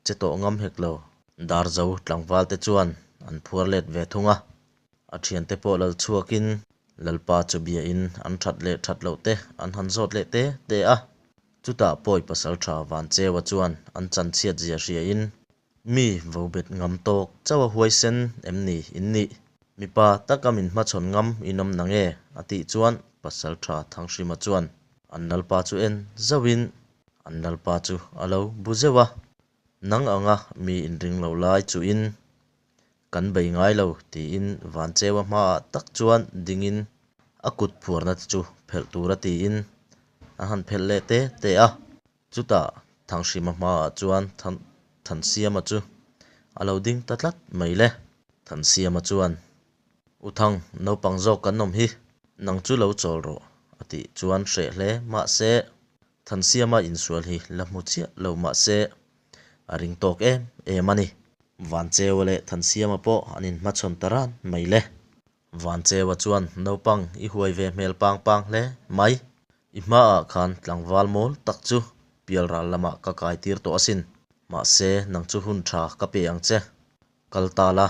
che tawh ngam hek lo. Darzo tlangval te chuan an phuar let ve thung a, a thiante pawh lal chhuakin Lalpa chu biain an that leh that loh te an han zawt leh te te a. Chutah pawi pasaltha Vancheua chuan an chanchhiat zia hriain, Mi vobet ngam tawk chauh a huaisen em ni in nih? Mipa taka min hmachhawn ngam in awm nange? a tih chuan. Pasalṭha Thanghrima chuan an lalpa chu en zauhin an lalpa chu a lo bu zeuh a, Nang anga mi inring lo lai chuhin kan bei ngai lo tiin Vancheua hmaah tak chuan dingin a kut phuarna te chu phelh tura tiin a han phelh leh te te a. Chutah Thanghrima hmaah chuan Thansiama chu a lo ding ta tlat mai le. Thansiama chuan, U Thang, naupang zawk kan awm hi, nang chu lo chawl rawh, a tih chuan hreh hle mahse, Thansiama insual hi la hmu chiah lo mahse, a ring tawk em em a ni. Vancheua leh Thansiama pawh an inhmachhawn ta ran mai le. Vancheua chuan naupang i huai ve hmel pang pang hle mai. I hmaah khan tlangval mawl tak chu pialral lamah ka kai tir tawh asin. Mahse, nang chu hun tha ka pe ang che. Kal ta la,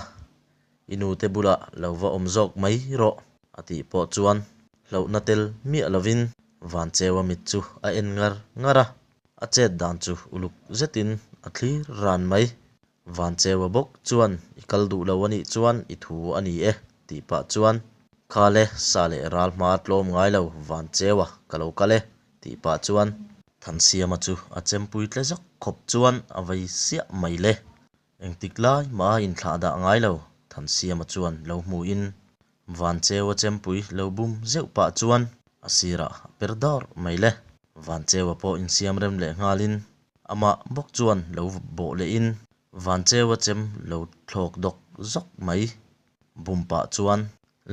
i nute bulah lo va awm zawk mai rawh, a tih pawh chuan hlauhna tel miah lovin Vancheua mit chu a en ngar ngar a. A chet dan chu uluk zetin a thlir ran mai. Vancheua bawk chuan i kal duh lo a nih chuan i thu a ni e tih pah chuan Khale sa leh ral hma tlawm ngai lo Vancheua ka lo kal e tih pah chuan Thansiama chu a chempui tle zawk khawp chuan a vei siah mai le. Engtik lai mah a inthlah dah ngai lo Thansiama chuan lo hmuhin Vancheua chempui lo bum zeuh pah chuan a sirah a per dawr mai le. Vancheua pawh insiam rem leh nghalin amah bawk chuan lo bawh lehin Vancheua chem lo thlawk dawk zawk mai bum pah chuan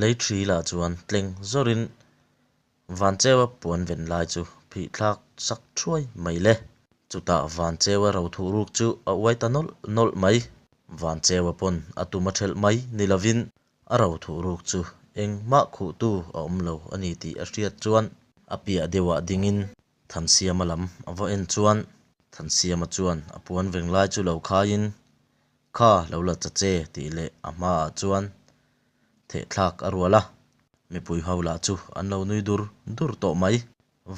lei thi lah chuan tleng zawrin Vancheua puan ven lai chu phih thlak sak thuai mai le. Chutah Vancheua ro thuh ruk chu a uai ta nawlh nawlh mai. Vancheua pawn a tum a thelh mai ni lovin A ro thuh ruk chu engmah khuhtu a awm lo a ni tih a hriat chuan a piah deuhah dingin Thansiama lam a va en chuan Thansiama chuan a puan veng lai chu lo khaiin Kha lo la cha che tih leh a hmaah chuan thehthlak a rual a, mipui ho lah chu an lo nui dur dur tawh mai.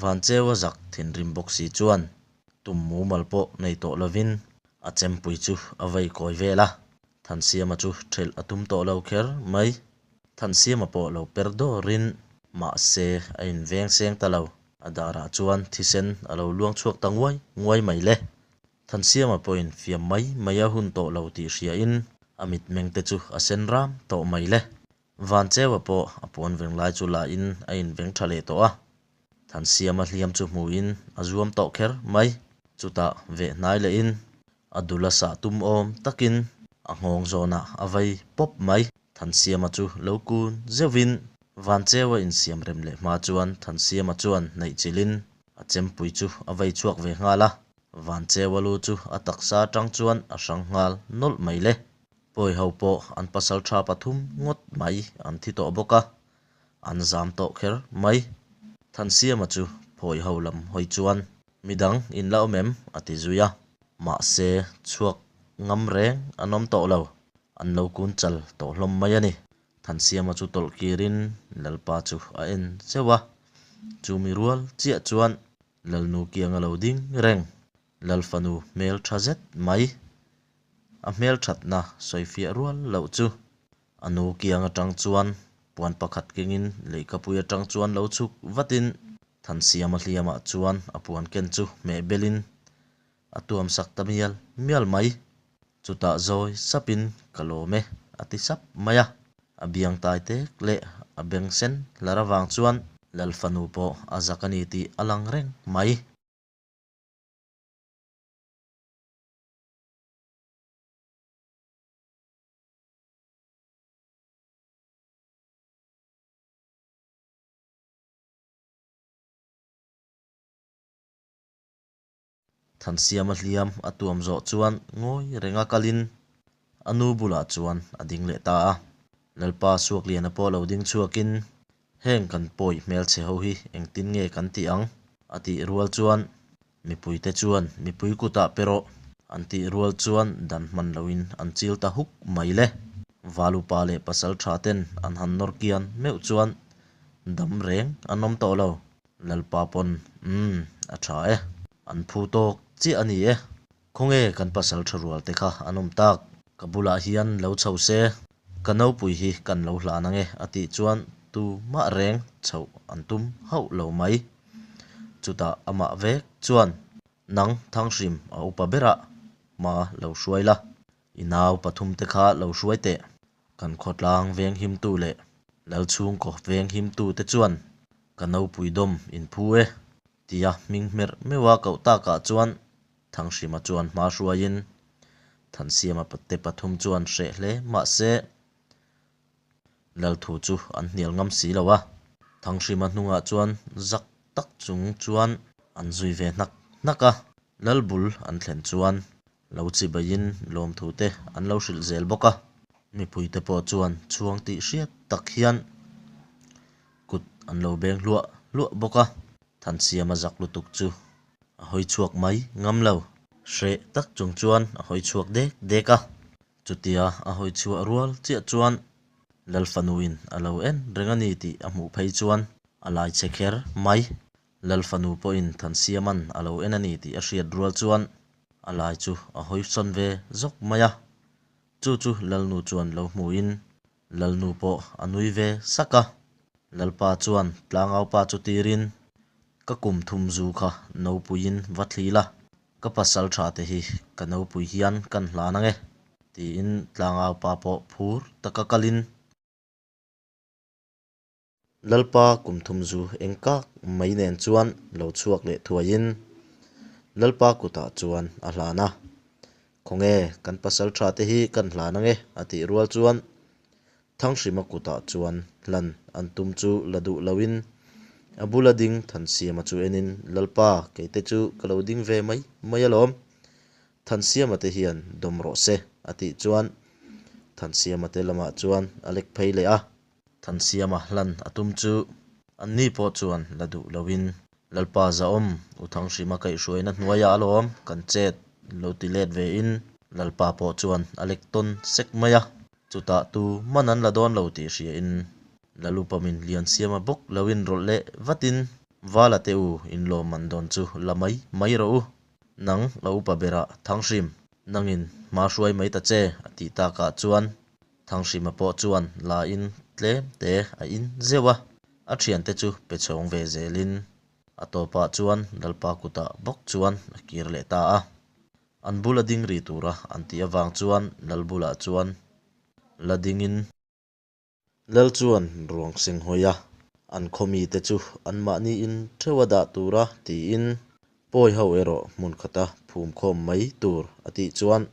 Vancheu a zak thinrim bawk si chuan tum mumal pawh nei tawh lovin a chempui chu a vei kawi vel a, Thansiama chu thelh a tum tawh lo kher mai. Thansiama pawh lo per dawrin mahse a inveng seng ta lo, a darah chuan thisen a lo luang chhuak ta nguai nguai mai le. Thansiama pawhin fiam mai mai a hun tawh lo tih hriain a mitmeng te chu a sen ram tawh mai le. Vancheua pawh a puan veng lai chu la in a inveng tha leh tawh a, Thansiama hliam chu hmuhin a zuam tawh kher mai. Chutah veh hnai leh in a dul a sah tum awm takin a nghawng zawnah a vei pawp mai. Thansiama chu lo kun zeuhin Vancheua insiam rem leh hma chuan Thansiama chuan hnaih chilhin a chempui chu a vei chhuak ve nghal a, Vancheua lu chu a taksa atang chuan a hrang nghal nawlh mai le. Pawi ho pawh an pasal tha pathum ngawt mai an thi tawh bawk a, an zam tawh kher mai. Thansiama chu phawi ho lam hawi chuan midang in la awm em? a ti zui a, mahse chhuak ngam reng an awm tawh lo, an lo kun chal tawh hlawm mai a ni. Thansiama chu tawlh kirin Lalpa chu a en zeuh a, chumi rual chiah chuan Lalnu kiang a lo ding reng. Lalfanu hmel tha zet mai. A hmel thatna sawifiah rual loh chu a nu kiang atang chuan puan pakhat kengin lehkhapui atang chuan lo chhuk vatin Thansiama hliamah chuan a puan ken chu hmeh belin a tuam sak ta mial mial mai. Chutah zawi sapin ka lawm e a ti sap mai a. A biang tai tek leh a beng sen hlar avang chuan Lalfanu pawh a zak a ni tih a lang reng mai. Thansiama hliam a tuam zawh chuan ngawi renga kalin a nu bulah chuan a ding leh ta a. Lalpa Suakliana pawh lo ding chhuakin, Heng kan pawi hmelchhe ho hi engtin nge kan tih ang? a tih rual chuan Mipuite chuan mipui kutah pe rawh an tih rual chuan dan hman loin an chil ta huk mai le. Valupa leh pasal tha ten an han nawr kian meuh chuan dam reng an awm tawh lo. Lalpa pawn umm a tha e. An phu tawk chiah a ni e. Khawnge kan pasal tha rual te kha an awm tak. Ka bulah hian lo chho se, ka nopui hi kan lo hlan ange a tih chuan tumah reng chhoh an tum hauh lo mai. Chutah amah vek chuan, Nang Thanghrim a upa berah hma lo hruai la, i nau pathumte kha lo hruai teh. Kan khawtlang venghimtu leh Lalchhungkaw venghimtute chuan ka nopui dawm in phu e, tia hming hmerh meuha koh takah chuan Thanghrima chuan hma hruaiin Thansiama te pathum chuan hreh hle mah se Lalthu chu an hnial ngam si lo a, Thanghrima hnungah chuan zak tak chung chuan an zui ve hnak hnak a, Lal bul an thlen chuan lo chibaiin lawmthu te an lo hrilh zel bawk a. Mipuite pawh chuan chhuang tih hriat tak hian kut an lo beng hluah hluah bawk a, Thansiama zak lutuk chu a hawi chhuak mai ngam lo. Hreh tak chung chuan a hawi chhuak dek dek a, chutia a hawi chhuah rual chiah chuan Lalfanuin a lo en reng a ni tih a hmuh phei chuan a lai che kher mai. Lalfanu pawhin Thansiama'n a lo en a ni tih a hriat rual chuan a lai chu a hawi sawn ve zawk mai a. Chu chu Lalnu chuan lo hmuin Lalnu pawh a nui ve sak a. Lalpa chuan tlangaupa chu tirin, Ka kum thum zu kha nopuiin va thli la, ka pasal tha te hi ka nopui hian kan hlan ang e, tiin tlangaupa pawh phur taka kalin. Lalpa kum thum zu eng kak mai nen chuan lo chhuak leh thuaiin Lalpa kutah chuan a hlan a, Khawnge kan pasal tha te hi kan hlan ange a tih rual chuan Thanghrima kutah chuan hlan an tum chu la duh loin a bula ding Thansiama chu enin Lalpa keite chu ka lo ding ve mai mai alawm Thansiama te hian dawm rawh se a tih chuan Thansiama te lamah chuan a lek phei leh a. Thansiama hlan a tum chu anni pawh chuan la duh loin Lalpa Zahawm U Thanghrima kaihhruaina hnuaiah alawm kan chet lo ti let vein Lalpa pawh chuan a lek tawn sek mai a, chutah tu man an la dawn lo tih hriain Lalupamin Liansiama bawk loin rawlh leh vatin Vala te u inlawm man dawn chu la mai mai rawh u, nang a upa berah Thanghrim nangin hma hruai mai ta che a tih takah chuan Thanghrima pawh chuan la in tlem te a in zeuh a, a thiante chu pe chhawng ve zelin a tawpah chuan Lalpa kutah bawk chuan a kir leh ta a. An bula ding ri tura an tih avang chuan Lal bulah chuan la dingin. Lal chuan ruang seng hawi a, an khaw mite chu anmahni in theuh a dah tura tiin pawi ho erawh hmun khata phum khawm mai tur a tih chuan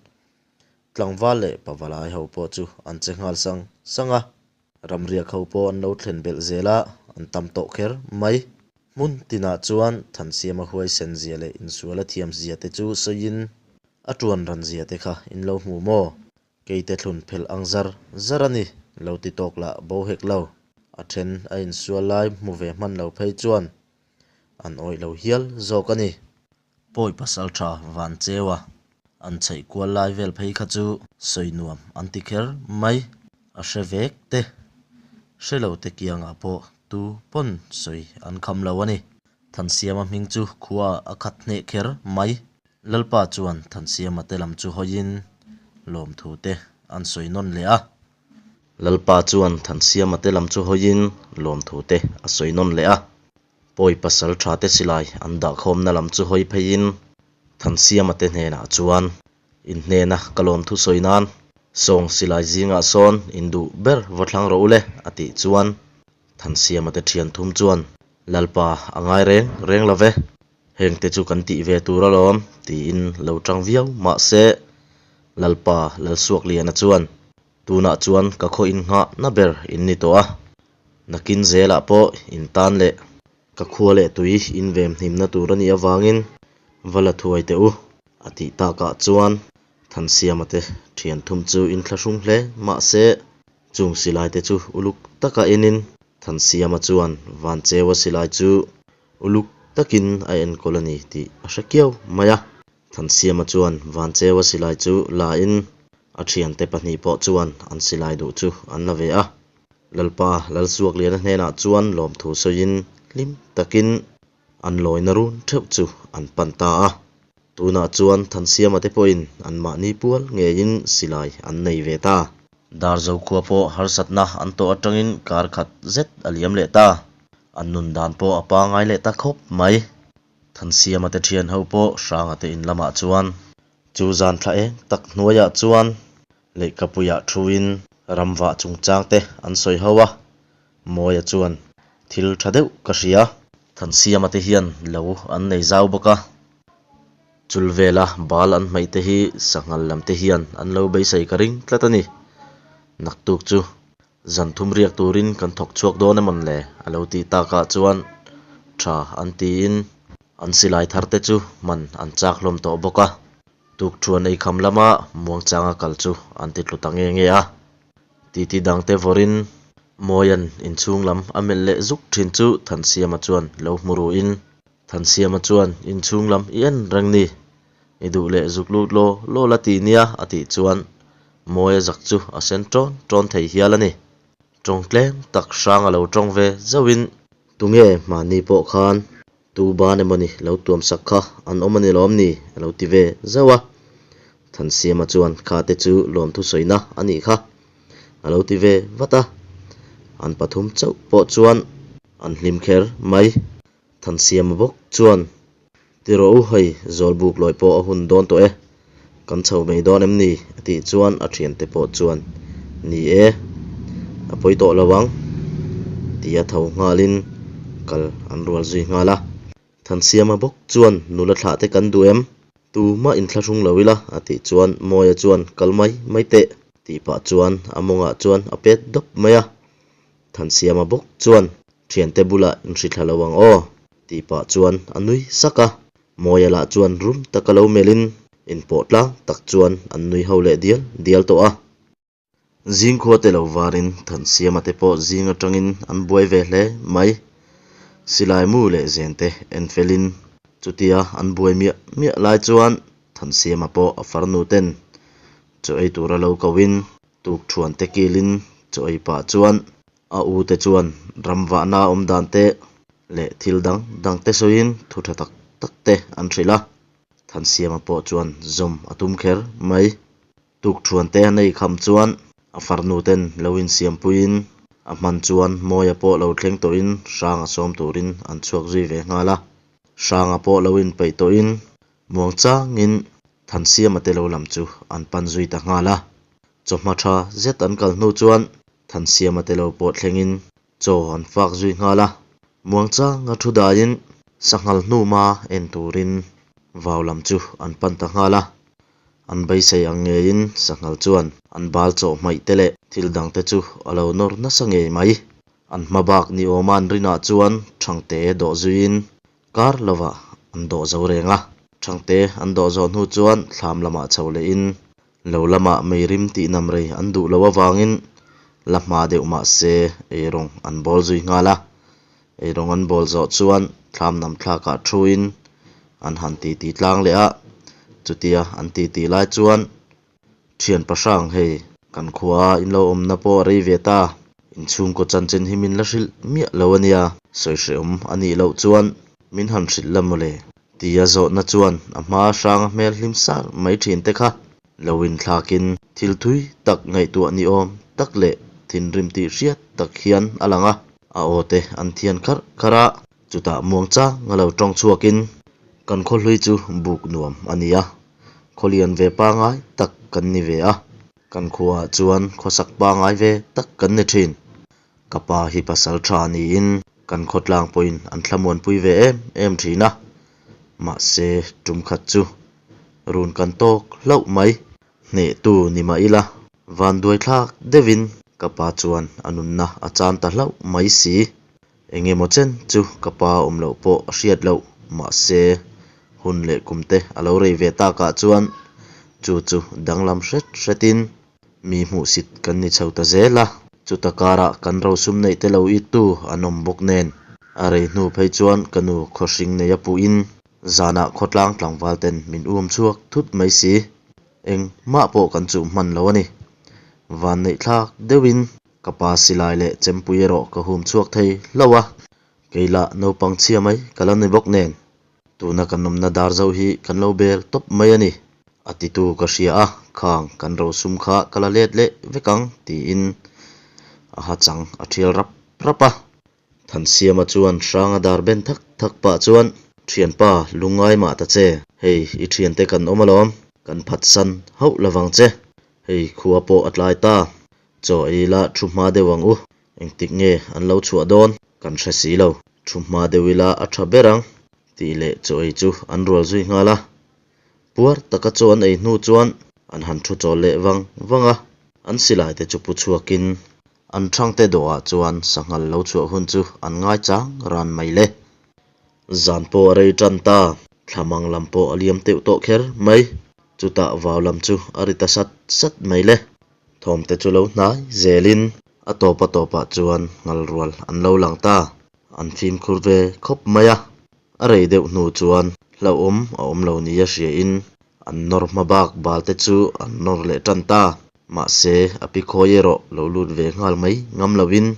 Tlangval leh pavalai ho pawh chu an che nghal sang sang a, ramriak ho pawh an lo thlen belh zel a, an tam tawh kher mai. Hmun tinah chuan Thansiama huaisen zia leh insuala thiam zia te chu sawiin a tuan ran zia te kha in lo hmu maw? Keite thlun phelh ang zar zar a ni, lo ti tawk lah bo hek lo. A then a insual lai hmu ve hman lo phei chuan an awih lo hial zawk a ni. Pawi pasal tha van cheu a, an chheih kual lai vel phei kha chu sawi nuam an ti kher mai. A hre vek te, hre lo te kiangah pawh tu pawn sawi an kham lo a ni. Thansiama hming chu khua a khat hneh kher mai. Lalpa chuan Thansiama te lam chu hawiin lawmthu te an sawi nawn leh a. Lalpa chuan Thansiama te lam chu hawiin lawmthu te a sawi nawn leh a. Pawi pasal tha te silai an dahkhawmna lam chu hawi pheiin Thansiama te hnenah chuan in hnena ka lawmthu sawi nan sawng silai zingah sawn in duh ber va thlang rawh u le a tih chuan Thansiama te thian thum chuan Lalpa a ngai reng reng lo ve, hengte chu kan tih ve tur alawm tiin lo tang viau mahse Lalpa Lalsuakliana chuan tunah chuan ka khaw innghahna ber in ni tawh a, Nakin zelah pawh in tan leh ka khua leh tui in vem hnimna tur a nih avangin va la thuai teh u a tih takah chuan Thansiama te thian thum chu in thlahrung hle mahse chung silai te chu uluk taka enin Thansiama chuan Vancheua silai chu uluk takin a enkawl a ni tih a hre kiau mai a. Thansiama chuan Vancheua silai chu la in a thiante pahnih pawh chuan an silai duh chu an la ve a. Lalpa Lalsuakliana hnenah chuan lawmthu sawiin hlim takin an lawina run theuh chu an pan ta a. Tunah chuan Thansiama te pawhin anmahni pual ngeiin silai an nei ve ta. Darzo khua pawh harsatna an tawh atangin kar khat zet a liam leh ta. An nun dan pawh a pangai leh ta khawp mai. Thansiama te thian ho pawh Hranga te in lamah chuan chu zan thla eng tak hnuaiah chuan lehkhapuiah thuin ramvah chungchang te an sawi ho a. Mawia chuan thil tha deuh ka hria. Thansiama te hian lo an nei zau bawk a. Chul vela bal an hmaih te hi sanghal lam te hian an lo beisei ka ring tlat a ni. Naktuk chu zan thum riak turin kan thawk chhuak dawn emawn le a lo tih takah chuan tha an tiin an silai thar te chu hman an chak hlawm tawh bawk a. Tukṭhuan eikham lama muangchanga kal chu an ti tlu ta nge nge a. Titi dangte vawrin Mawia'n inchhung lam a melh leh zuk thin chu Thansiama chuan lo hmu ruin, Thansiama chuan inchhung lam i en reng ni, i duh leh zuk lut law law la ti nia a tih chuan Mawia zak chu a sen ṭawn ṭawn thei hial a ni. Ṭawng tlem tak hrang a lo ṭawng ve zauhin. Tunge hmanni pawh khan Tu ban emawni lo tuam sak kha an awm a ni lawm ni? a lo ti ve zauh a. Thansiama chuan kha te chu lawmthu sawina a nih kha a lo ti ve vat a. An pathum chauh pawh chuan an hlim kher mai. Thansiama bawk chuan, Ti rawh u hei, zawlbuk lawi pawh a hun dawn tawh e. Kan chho mai dawn em ni? a tih chuan a thiante pawh chuan, Ni e, a pawi tawh lo ang, tia tho nghalin kal an rual zui nghal a. Thansiama bawk chuan, Nula thlah te kan duh em? Tumah inthlahrung lo ila, a tih chuan Mawia chuan, Kal mai mai teh, tih pah chuan a mawngah chuan a pet dawp mai a. Thansiama bawk chuan, Thiante bulah inhrithla lo ang aw, tih pah chuan a nui sak a. Mawia lah chuan rum taka lo melhin inpawh tlang tak chuan an nui ho leh dial dial tawh a. Zingkhua te lo varin Thansiama te pawh zing atangin an buai ve hle mai. Silai mu leh zen te en felin chutia an buai miah miah lai chuan Thansiama pawh a farnu ten chaw ei tura lo kohin Tukṭhuan te kilin chaw ei pah chuan a u te chuan ramvahna awm dan te leh thil dang dang te sawiin thu tha tak tak te an hrilh a. Thansiama pawh chuan zawm a tum kher mai. Tukṭhuan te an ei kham chuan a farnu ten lo insiampuiin a hman chuan Mawia pawh lo thleng tawhin Hranga sawm turin an chhuak zui ve nghal a. Hranga pawh lo inpeih tawhin Muangchangin Thansiama te lo lam chu an pan zui ta nghal a. Chawhma tha zet an kal hnu chuan Thansiama te lo pawh thlengin chaw an fak zui nghal a. Muangchanga thu daiin sanghal hnuma en turin vau lam chu an pan ta nghal a. An beisei ang ngeiin sanghal chuan an bal chaw hmaih te leh thil dang te chu a lo nawr nasa ngei mai. An hma bak ni awma an rinah chuan Thangte dawh zuiin Kar lovah an dawh zo reng a, Thangte an dawh zawh hnu chuan thlam lamah chho lehin lo lamah meirim tih nam rei an duh loh avangin la hma deuh mah se eirawng an bawl zui nghal a. Eirawng an bawl zawh chuan thlam nam thlakah thuin an han titi tlang leh a, chutia an titi lai chuan Thian pahrang hei, kan khua in lo awmna pawh a rei ve ta, inchhungkaw chanchin hi min la hrilh miah lo a nia, sawi hrehawm a nih loh chuan min han hrilh la mawle, tia zawhna chuan a hma hranga hmel hlim sar mai thin te kha lo inthlakin thil thui tak ngaihtuah ni awm tak leh thinrim tih hriat tak hian a lang a, a aw te an thian kharh kharh a, chutah muangchang a lo tawng chhuakin kan khawhlui chu buk nuam a ni a. Khawlian ve pangai tak kan ni ve a, kan khuaah chuan khawsak pangai ve tak kan ni thin. Ka pa hi pasal tha niin kan khawtlang pawhin an thlamuanpui ve em em thin a, mahse tum khat chu run kan tawk hlauh mai. Hnehtu ni mah ila, vanduai thlak deuhin ka pa chuan a nunna a chan ta hlauh mai si. Eng emaw chen chu ka pa awm loh pawh a hriat loh, mahse hun leh kum te a lo rei ve takah chuan chu chu danglam hret hretin mi hmuhsit kan ni chho ta zel a. Chuta karah kan rosum neih te lo ittu an awm bawk nen a rei hnu phei chuan ka nu khawhring nei a puhin zanah khawtlang tlangval ten min um chhuak thut mai si. Engmah pawh kan chuh hman lo a ni. Vanneih thlak deuhin Ka pa silai leh chempui erawh ka hum chhuak thei hlauh a, kei lah naupang chhia mai ka la ni bawk nen. Tuna kan awmna dar zo hi kan lo bel tawp mai a ni, a titu ka hria a, Khang kan rosum kha ka la let leh vek ang, tiin a ha chang a thial rap rap a. Thansiama chuan Hranga dar ben thak thak pah chuan, Thianpa, lungngai mah ta che, hei i thiante kan awm alawm, kan phatsan hauh lovang che, hei khua pawh a tlai ta, chaw ei ila thu hma deuh ang u, engtik nge an lo chhuah dawn kan hre si lo, thu hma deuh ila a tha ber ang, tih leh chaw ei chu an rual zui nghal a. Puar taka chaw an ei hnu chuan an han thu chawl leh vang vang a, an silai te chu pu chhuakin an thangte dawhah chuan sanghal lo chhuah hun chu an ngaichang ran mai le. Zan pawh a rei tan ta, thlamang lam pawh a liam teuh tawh kher mai. Chutah vau lam chu a ri ta sat sat mai le. Thawmte chu lo hnai zelin a tawp a tawpah chuan nghal rual an lo lang ta. An fimkhur ve khawp mai a, a rei deuh hnu chuan hlauhawm a awm lo nia hriain an nawr hma bak bal te chu an nawr leh tan ta. Mahse, a pi khawi erawh lo lut ve nghal mai ngam loin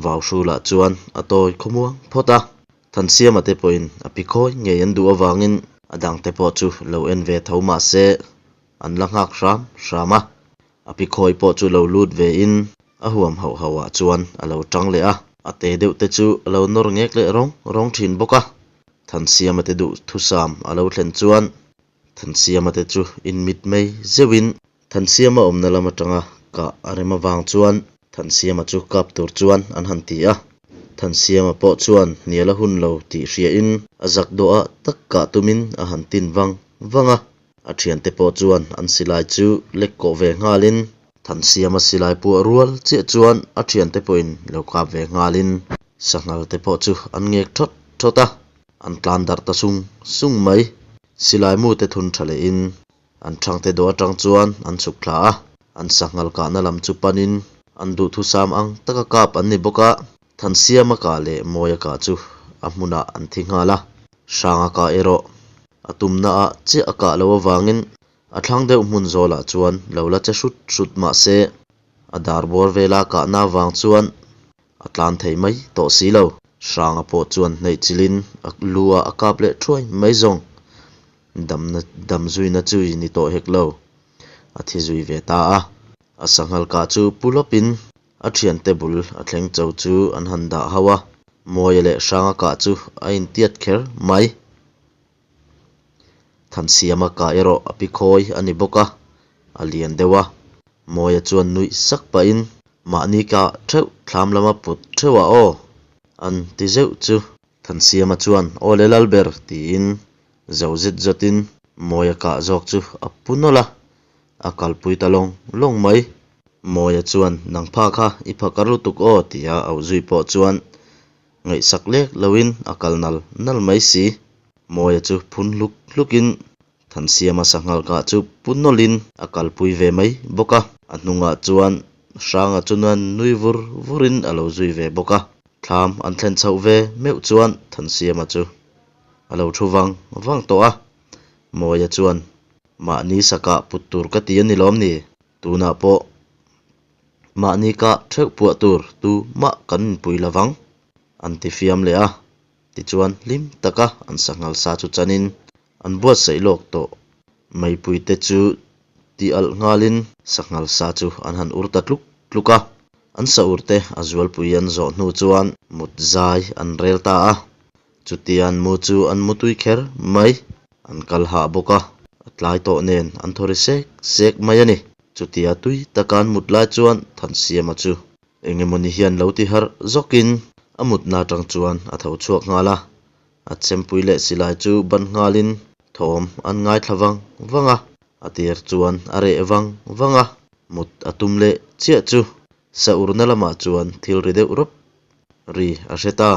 vau hrulah chuan a tawi khawmuang phawt a. Thansiama te pawhin a pi khawi ngei an duh avangin a dangte pawh chu lo en ve tho mahse an la nghak hram hram a. A pi khawi pawh chu lo lut ve in a huam hauh hauh ah chuan a lo tang leh a, a te deuh te chu a lo nawr ngek leh rawng rawng thin bawk a. Thansiama te duh thusam a lo thlen chuan Thansiama te chu in mit mai zeuh in Thansiama awmna lam atanga kah a rem avang chuan Thansiama chu kap tur chuan an han ti a. Thansiama pawh chuan hnial a hun lo tih hria in a zak dawh ah tak kah tum in a han tin vang vang a. A thiante pawh chuan an silai chu lek kawh ve nghalin Thansiama silai puah rual chiah chuan a thiante pawhin lo kap ve nghalin sanghal te pawh chu an ngek thawt thawt a, an tlan darh ta sung sung mai. Silai mu te thun tha lehin an thangte dawh atang chuan an chhuk thla a, an sanghal kahna lam chu panin an duhthusam ang taka kap an ni bawk a, Thansiama kah leh Mawia kah chu a hmunah an thi nghal a, Hranga kah erawh A tumnaah chiah a kah loh avangin a thlang deuh hmun zawlah chuan lo la che hrut hrut mah se a dar bawr vela kahna avang chuan a tlan thei mai tawh si lo. Hranga pawh chuan hnaih chilhin a lu ah a kap leh thuai mai zawng. Damna dam zuina chui ni tawh hek lo. A thi zui ve ta a. A sanghal kah chu pu lawpin A thiante bul a thleng cho chu an han dah hauh a, Mawia leh Hranga kah chu a intiat kher mai. Thansiama kah erawh a pi khawi a ni bawk a, a lian deuh a. Mawia chuan nuih sak pahin, Mahni kah theuh thlam lama put theuhah aw, an ti zeuh chu. Thansiama chuan, Aw le Lalber, tiin zo zet zawtin Mawia kah zawk chu a pu nawlh a, A kalpui ta lawng lawng mai. Mawia chuan, Nang pha kha i phakar lutuk aw tia auh zui pawh chuan ngaihsak lek loin a kal nal nal mai si. Mawia chu phun hluk hlukin Thansiama sanghal kah chu pu nawlhin a kalpui ve mai bawk a. A hnungah chuan Hranga chuan nui vur vurin a lo zui ve bawk a. Thlam an thlen chhoh ve meuh chuan Thansiama chu a lo thu vang vang tawh a. Mawia chuan, Mahni sakah put tur ka ti a ni lawm ni? Tunah pawh mahni kah theuh puah tur tu mah kan inpui lo vang, an ti fiam leh a. Tichuan, hlim taka an sanghal sa chu chanin an buatsaih lawk tawh. Meipuite chu ti alh nghalin sanghal sa chu an han ur ta tluk tluk a. An sa urte a zualpui an zawh hnu chuan mut zai an rel ta a. Chutia an mu chu an mu tui kher mai. An kal hah bawk a, a tlai tawh nen an thaw ri sek sek mai a ni. Chutia tui taka an mut lai chuan Thansiama chu eng emawni hian lo ti harh zawkin a mutna atang chuan a tho chhuak nghal a. A chempui leh silai chu ban nghalin thawm an ngaithla vang vang a, a tir chuan a reh vang vang a, mut a tum leh chiah chu sa urna lamah chuan thil ri deuh rawp ri a hre ta.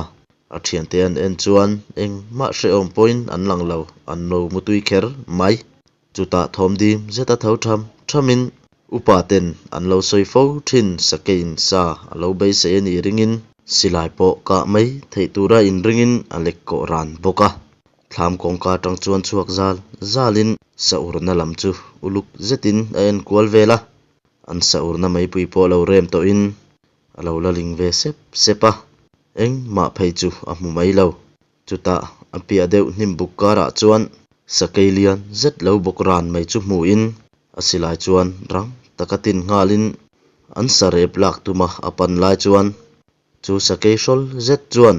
A thiante an en chuan engmah hrehawm pawhin an lang lo, an lo mutui kher mai. Chutah thawm dim zeta tho tham thamin upa ten an lo sawi fo thin sakeiin sa a lo beisei a nih ringin silai pawh kah mai theih tura inringin a lek kawh ran bawk a. Thlam kawngka atang chuan chhuak zal zalin sa urna lam chu uluk zetin a en kual vel a, an sa urna meipui pawh lo rem tawhin A lo la ling ve sep sep a, engmah phei chu a hmu mai lo. Chutah a piah deuh hnim buk karah chuan sakei lian zet lo bawk ran mai chu hmuhin A silai chuan rang taka tin nghalin an sarep lak tuma a pan lai chuan chu sakei hrawl zet chuan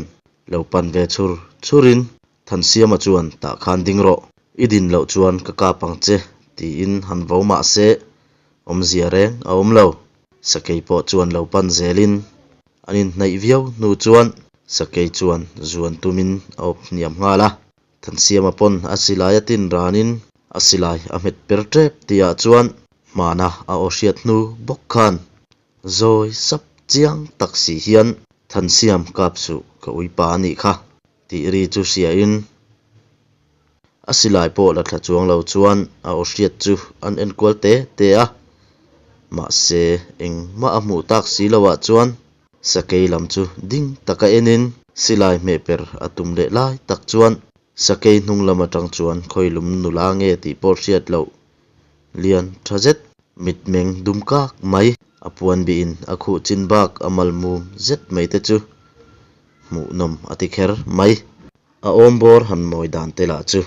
lo pan ve chhur chhurin Thansiama chuan tah khan ding rawh, i din loh chuan ka kap ang che tiin han vo mah se awmzia reng a awm lo. Sakei pawh chuan lo pan zelin an inhnaih viau hnu chuan sakei chuan zuan tumin a awp hniam nghal a. Thansiama pawn a silai a tin ranin a silai a hmet per tep tihah chuan hmana a aw hriat hnu bawk khan zawi sap chiang tak si hian Thansiam kap suh ka uipa a nih kha tih ri chu hriain a silai pawh la thla chuang lo chuan a aw hriat chu an enkual te te a, mahse engmah a hmuh tak si loah chuan Sakei lam chu ding taka enin silai hmeh per a tum leh lai tak chuan sakei hnung lam atang chuan khawilum nula nge tih pawh hriat loh lian tha zet mitmeng dum kak mai a puan bihin a khuh chin bak a mal mum zet mai te chu hmuhnawm a ti kher mai. A awmbawr han mawi dan te lah chu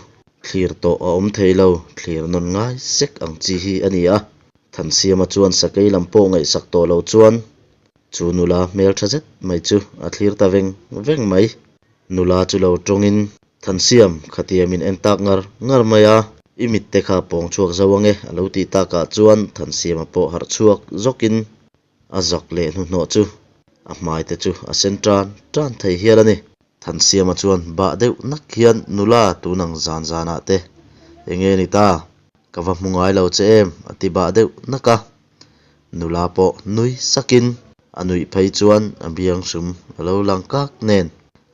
thlir tawh a awm thei lo, thlir nawn ngai sek ang chi hi a ni a. Thansiama chuan sakei lam pawh ngaihsak tawh lo chuan chu nula hmeltha zet mai chu a thlir ta veng veng mai. Nula chu lo tawngin, Thansiam, khatia min en tak ngar ngar mai a, i mit te kha pawng chhuak zo ange a lo tih takah chuan Thansiama pawh harh chhuak zawkin a zak leh hnuhnawh chu a hmai te chu a sen tan tan thei hial a ni. Thansiama chuan bah deuh nak hian nula tun ang zan zanah te enge ni ta? Ka va hmu ngai lo che em? a ti bah deuh nak a. Nula pawh nui sakin a nuih phei chuan a biang hrum a lo lang kak nen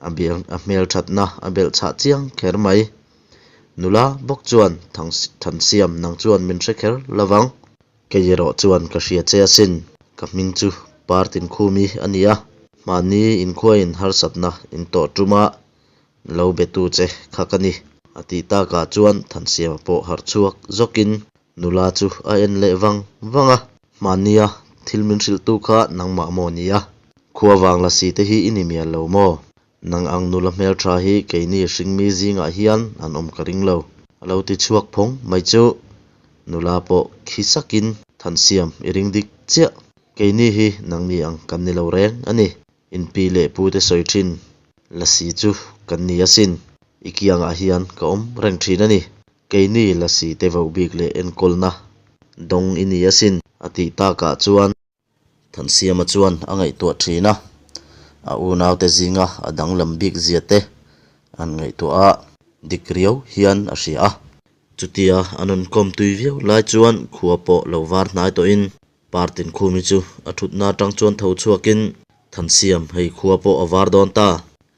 a biang a hmelthatna a belh chhah chiang kher mai. Nula bawk chuan Thansiam nang chuan min hre kher lovang. Kei erawh chuan ka hria che asin, ka hming chu Partin Khumi a ni a, mahni inkhuaiin harsatna in tawh tuma lo betu che kha ka ni, a tih takah chuan Thansiama pawh harh chhuak zawkin nula chu a en leh vang vang a, Mahnia thil min hrilhtu kha nangmah maw ni a? Khua vang lasi te hi i ni mial lo maw? Nang ang nula hmeltha hi keini hringmi zingah hian an awm ka ring lo. A lo ti chhuak phawng mai chu nula pawh khi sakin Thansiam i ring dik chiah. Keini hi nangni ang kan ni lo reng a ni. In pi leh pu te sawi thin lasi chu kan ni asin. I kiangah hian ka awm reng thin a ni. Keini lasi te voh bik leh enkawlna dawng i ni asin a tih takah chuan. Thansiama chuan a ngaihtuah thin a, a unaute zinga a danglam bik zia te an ngaihtuah a, dik riau hian a hria a. Chutia a nun kawm tui viau lai chuan khua pawh lo var hnai tawhin Partin Khumi chu a thutna atang chuan tho chhuakin, Thansiam, hei khua pawh a var dawn ta,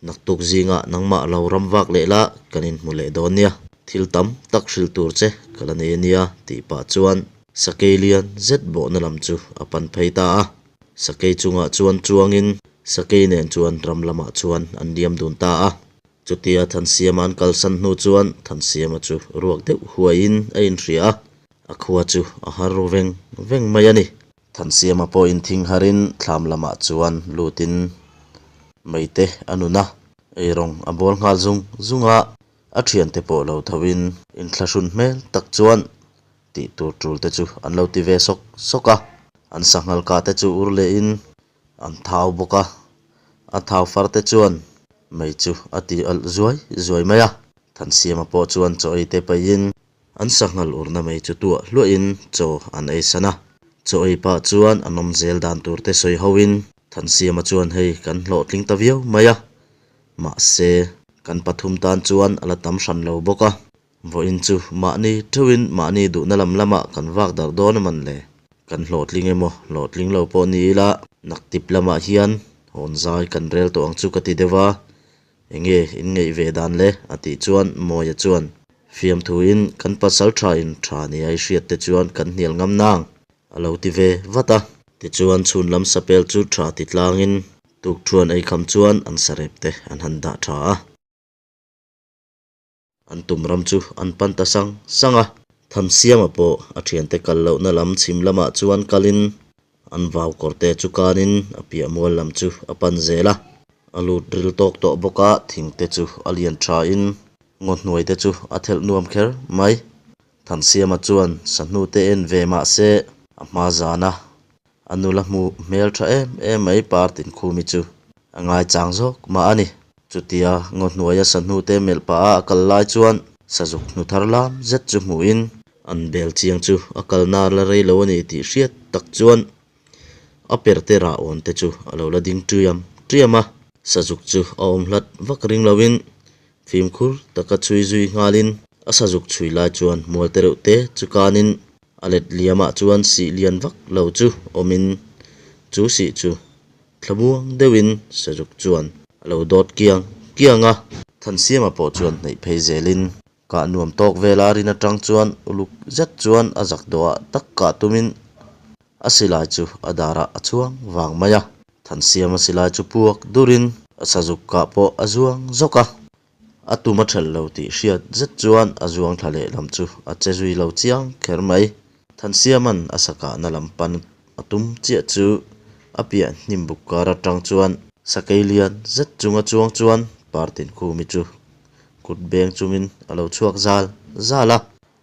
naktuk zingah nangmah lo ram vak leh la kan inhmu leh dawn nia, thil tam tak hrilh tur che ka la nei ania tih pah chuan Sakei lian zet bawhna lam chu a pan phei ta a, sakei chungah chuan chuangin sakei nen chuan ram lamah chuan an liam dun ta a. Chutia Thansiama an kalsan hnu chuan Thansiama chu ruak deuh huaiin a inhria a, a khua chu a har ru veng veng mai a ni. Thansiama pawhin thing harin thlam lamah chuan lutin meite a nun a, eirawng a bawl nghal zung zung a, a thiante pawh lo thoin inthlahrun hmel tak chuan tih tur tul te chu an lo ti ve sawk sawk a, an sanghal kah te chu ur leh in an thau bawk a, a thau far te chuan mei chu a ti alh zuai zuai mai a, Thansiama pawh chuan chaw ei te paih in an sanghal urna mei chu tuah hluah in chaw an ei san a, chaw ei pah chuan an awm zel dan tur te sawi ho in Thansiama chuan hei kan hlawhtling ta viau mai a, mahse kan pathum tan chuan a la tam hran lo bawk a. Vawiin chu mahni theuhin mahni duhna lam lamah kan vak darh dawn a man le. Kan hlawhtling emaw hlawhtling lo pawh ni ila naktip lamah hian hawn zai kan rel tawh ang chu ka ti deuh a, enge in ngeih ve dan le a tih chuan Mawia chuan fiamthuin kan pasal thain tha nia i hriat te chuan kan hnial ngam nang a lo ti ve vat a. Tichuan chhun lam sapel chu tha ti tlangin tukthuan eikham chuan an sarep te an han dah tha a. An tum ram chu an pan ta sang sang a. Thansiama pawh a thiante kal lohna lam chhim lamah chuan kalin an vau kawrte chu kanin a piah mual lam chu a pan zel a. A lut ril tawk tawh bawk a, thingte chu a lian thain ngaw hnuaite chu a thelh nuam kher mai. Thansiama chuan sahnu te en ve mah se a hma zana a nula hmuh hmel tha em em mai Partinkhumi chu a ngaichang zawk mah a ni. Chutia ngaw hnuaia sahnu te melh pah a a kal lai chuan sazuk hnu thar lam zet chu hmuhin an bel chiang chu a kalna la rei lo a ni tih hriat tak chuan A perte rah awn te chu a lo la ding ṭiam ṭiam a, sazuk chu a awm hlat vak ring loin fimkhur taka chhui zui nghalin a sazuk chhui lai chuan mual te reuh te chu kanin a let liamah chuan sih lian vak lo chu awmin chu sih chu thlamuang deuhin sazuk chuan a lo dawt kiang kiang a. Thansiama pawh chuan hnaih phei zelin Kah nuam tawk vela rin atang chuan uluk zet chuan a zak dawhah tak kah tumin a silai chu a darah a chhuang vang mai a. Thansiama silai chu puak durin a sazuk kah pawh a zuang zawk a. A tum a thelh lo tih hriat zet chuan a zuang thla leh lam chu a che zui lo chiang kher mai. Thansiama'n a sakahna lam pan a tum chiah chu a piah hnim buk kar atang chuan sakei lian zet chunga chuang chuan Partinkhumi chu Kut beng chungin a lo chhuak zal zal a.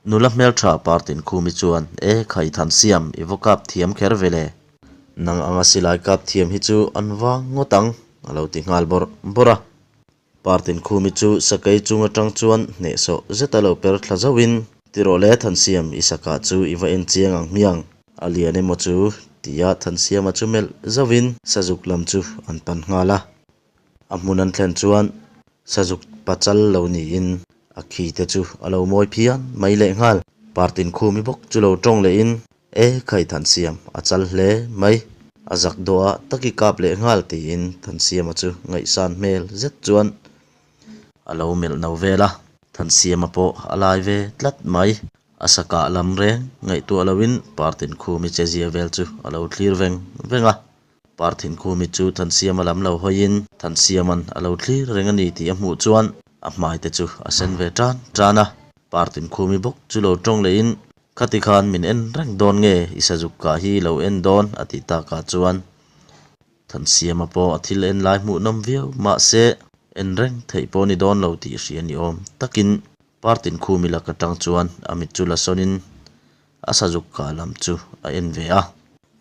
Nula hmeltha Partinkhumi chuan, E khai Thansiam, i va kap thiam kher ve le. Nang anga silai kap thiam hi chu an vang ngawt ang, a lo ti nghal bawrh bawrh a. Partinkhumi chu sakei chung atang chuan hnehsawh zet a lo per thla zauhin, Ti rawh le Thansiam, i sakah chu i va en chiang ang hmiang, a lian emaw chu, tia Thansiama chu melh zauhin sazuk lam chu an pan nghal a. A hmun an thlen chuan sazuk pachal lo niin a khi te chu a lo mawi phian mai leh nghal. Partinkhumi bawk chu lo tawng lehin, E khai Thansiam, a chal hle mai. A zak dawh ah tak i kap leh nghal tiin Thansiama chu ngaihsan hmel zet chuan a lo melh no vel a. Thansiama pawh a lai ve tlat mai. A sakah lam reng ngaihtuah loin Partinkhumi che zia vel chu a lo thlir veng veng a. Parthinkhumi chu Thansiama lam lo hawiin Thansiama'n a lo thlir reng a ni tih a hmuh chuan a hmai te chu a sen ve tan tan a. Parthinkhumi bawk chu lo tawng lehin, Khati khan min en reng dawn nge i sazuk kah hi lo en dawn a tih takah chuan Thansiama pawh a thil en lai hmuhnawm viau mahse en reng theih pawh ni dawn lo tih hria ni awm takin Parthinkhumi lak atang chuan a mit chu la sawnin a sazuk kah lam chu a en ve a.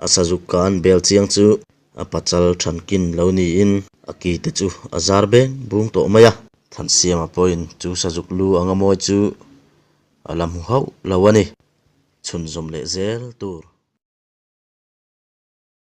A sazuk kah an bel chiang chu a pachal thankin lo niin a ki te chu a zar beng bung tawh mai a. Thansiama pawhin chu sazuk lu anga mawi chu a la hmu hauh lo a ni. Chhunzawm leh zel tur.